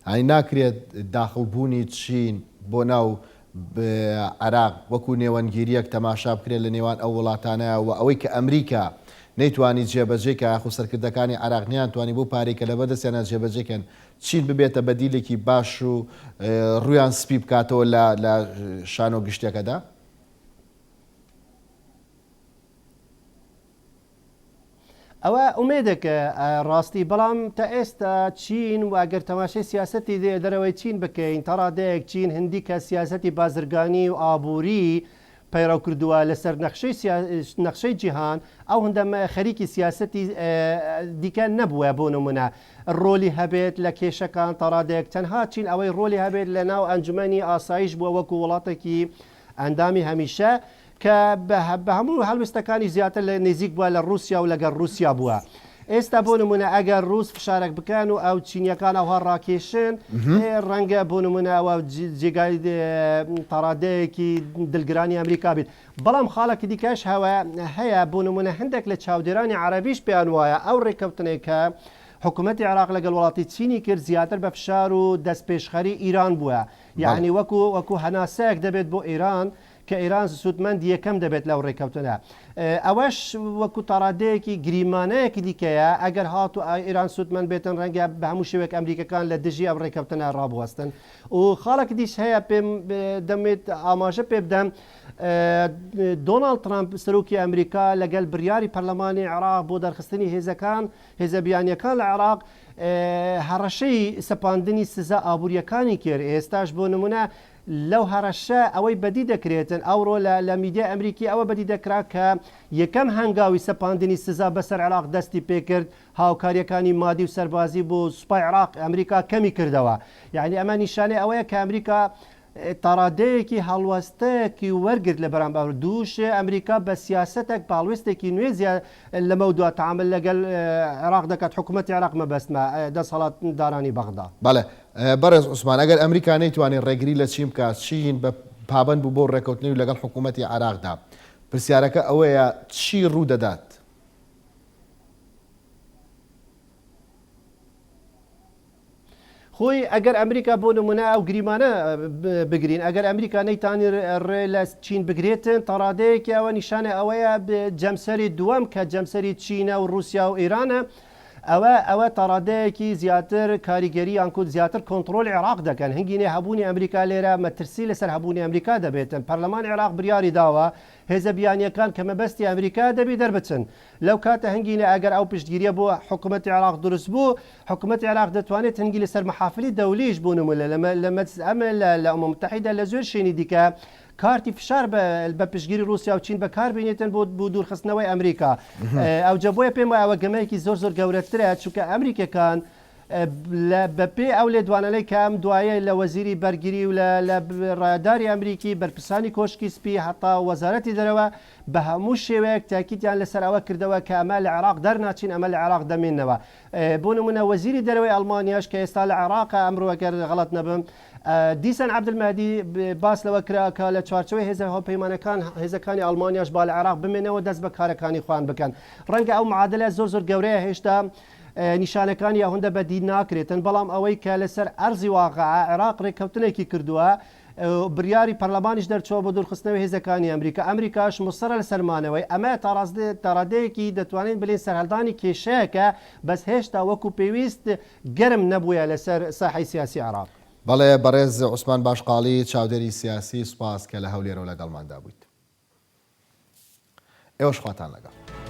یانی ناکرێت داخڵبوونی چین بۆ ناو عێراق وەکو نێوەندگیرییەک تەماشا بکرێت لە نێوان ئەو وڵاتانە و ئەوەی کە ئەمریکا نەیتوانی جێبەجێی کا یاخود سەرکردەکانی عێراق نەیانتوانی بەو پارەی کە لەبەردەستیانە جێبەجێی کەن چین ببێتە بەدیلێکی باش و ڕوویان سپی بکاتەوە لە شانۆ گشتیەکەدا؟ ئەوە ئومێدێکە ڕاستی، بەڵام تا ئێستا چین و ئەگەر تەماشای سیاسەتی دەرەوەی چین بکەین تا ڕادەیەک چین هندیکە سیاسەتی بازرگانی و ئابووری. پەیڕەو کردووە لەسەر نەخشەی نەخشەی جیهان ئەو هەندە خەریکی سیاسەتی دیکە نەبووە بۆ نمونە ڕۆلی هەبێت لە کێشەکان تاڕادەیەک تەنها چین ئەوەی ڕۆلی هەبێت لە ناو ئەنجومەنی ئاسایش بووە وەکو وڵاتێکی ئەندامی هەمیشە کە بە هەموو هەڵوێستەکانی زیاتر لە نزیک بووە لە ڕووسیا و لەگەڵ ڕووسیا بووە. ئێستا بۆ نمونە ئەگەر ڕووس فشارێک بکەن و ئەو چینیەکان ئەوها ڕاکێشن ڕەنگە بۆ نمونە ئەوە جێگای تاڕادەیەکی دلگرانی ئەمریکا بێت. بەڵام خاڵێکی دیکەش هەیە بۆ نمونە هەندێک لە چاودێرانی عەرەبیش پێیان وایە ئەو ڕێککەوتنەی کە حکوومەتی عێراق لەگەڵ وڵاتی چینی کرد زیاتر بە فشار و دەستپێشخەری ئیران بووە یەعنی وەکو وەکو هەناسەیەک دەبێت بۆ ئێران کە ئێران سوودمەند یەکەم دەبێت لەو ڕێککەوتنە. ئەوەش وەکو تاڕادەیەکی گریمانەیەکی دیکەیە، ئەگەر هاتوو ئێران سوودمەند بێتن ڕەنگە بە هەموو شێوەیەک ئەمریکەکان لە دژی ئەم ڕێککەوتنە ڕابوەستن. و خاڵێکی دیش هەیە پێم دەموێت ئاماژە پێ بدەم، دۆناڵد ترەمپ سەرۆکی ئەمریکا لەگەل بریاری پەرلەمانی عێراق بۆ دەرخستنی هێزەکان هێزە بیانیەکان لە عێراق هەڕەشەی سەپاندنی سزا ئابووریەکانی کرد، ئێستاش بۆ نمونە لەو هەڕەشە ئەوەی بەدی دەکرێتن ئەوڕۆ لە لە میدیای ئەمریکی ئەوە بەدی دەکرا کە یەکەم هەنگاوی سەپاندنی سزا بەسەر عێراق دەستی پێکرد هاوکاریەکانی مادی و سەربازی بۆ سوپای عێراق ئەمریکا کەمی کردەوە یەعنی ئەمە نیشانەی ئەوەیە کە ئەمریکا تاڕادەیەکی هەڵوەستەیەکی وەرگرت لە بەرامبەر دووش ئەمریکا بە سیاسەتێک بە هەڵوێستێکی نوێ زیا لەمەودوا تەعامل لەگەل عێراق دەکات حکوومەتی عێراق مەبەستمە دەسەڵاتدارانی بەغدا. بەڵێ بەڕێز عوسمان ئەگەر ئەمریکا نەیتوانی ڕێگری لە چین بکات، چین بە پابەند بوو بەو ڕێکەوتنەی لەگەڵ حکوومەتی عێراقدا، پرسیارەکە ئەوەیە چی ڕوو دەدات؟ خۆی ئەگەر ئەمریکا بۆ نمونە ئەو گریمانە بگرین ئەگەر ئەمریکا نەیتانی ڕێ لە چین بگرێتن تاڕادەیەکی ئەوە نیشانە ئەوەیە جەمسەری دووەم کە جەمسەری چینە و رووسیا و ئێرانە ئەوە ئەوە تاڕادەیەکی زیاتر کاریگەری یانکو زیاتر کۆنتڕۆلی عێراق دەکەن هەنگینێ هەبوونی ئەمریکا لێرە مەترسی لەسەر هەبوونی ئەمریکا دەبێتن پەرلەمان عێراق بریاری داوە هێزە بیانیەکان کە مەبەستی ئەمریکا دەبی دەربچن لەو کاتە هەنگینە ئەگەر ئەو پشتگیریە بۆ حکومەتی عێراق دروست بوو حکومەتی عێراق دەتوانێت هەنگی لەسەر مەحافلی دەولیش بۆ نمونە لە مەجلس ئەمن لە ئومم متحیدە لە زۆر شوێنی دیکە کارتی فشار بە پشتگیری ڕوسیا و چین بەکار بینێتن بۆ بۆ دوورخستنەوەی ئەمریکا ئەوجە بۆیە پێم وایە ئەوە گەمەیەکی زۆر زۆر گەورەترە چونکە ئەمریکەکان لە بەپێی ئەو لێدوانانەی کە ئەم دوایە لە وەزیری بەرگری و لە لە ڕایەداری ئەمریکی، بەرپرسانی کۆشکی سپی هەتا وەزارەتی دەرەوە بە هەموو شێوەیەک تاکیدیان لەسەر ئەوە کردەوە کە ئەمە لە عێراق دەرناچین ئەمە لە عێراق دەمێنەوە. بۆ نموونە وەزیری دەرەوەی ئەڵمانیاش کە ئێستا لە عێراقە ئەمڕۆ ئەگەر غەڵەت نەبم دیسان عەبدولمەهدی باس لەوە کرا کە لە چوارچێوەی هێزە هاوپەیمانەکان هێزەکانی ئەڵمانیاش با لە عێراق بمێنەوە دەست بە کارەکانی خۆیان بکەن. ڕەنگە ئەو معادلە زۆر زۆر گەورەیە هێشتا نیشانەکانی ئەوەندە بەدی ناکرێتن، بەڵام ئەوەی کە لەسەر ئەرزی واقع عێراق رێککەوتنێکی کردووە و بریاری پەرلەمانیش دەرچووە بۆ دوورخستنەوەی هێزەکانی ئەمریکا، ئەمریکاش موسڕە لەسەر مانەوەی، ئەمە تاڕادەیەکی دەتوانین بلێین سەرهەلدانی کێشەیەکە، بەس هێشتا وەکو پێویست گەرم نەبووە لەسەر ساحەی سیاسی عێراق. بەڵێ بەڕێز عوسمان باشقاڵی چاودێری سیاسی سوپاس کە لە هەولێرەوە لەگەڵماندا بوویت. ئێوەش خواتان لەگەڵ.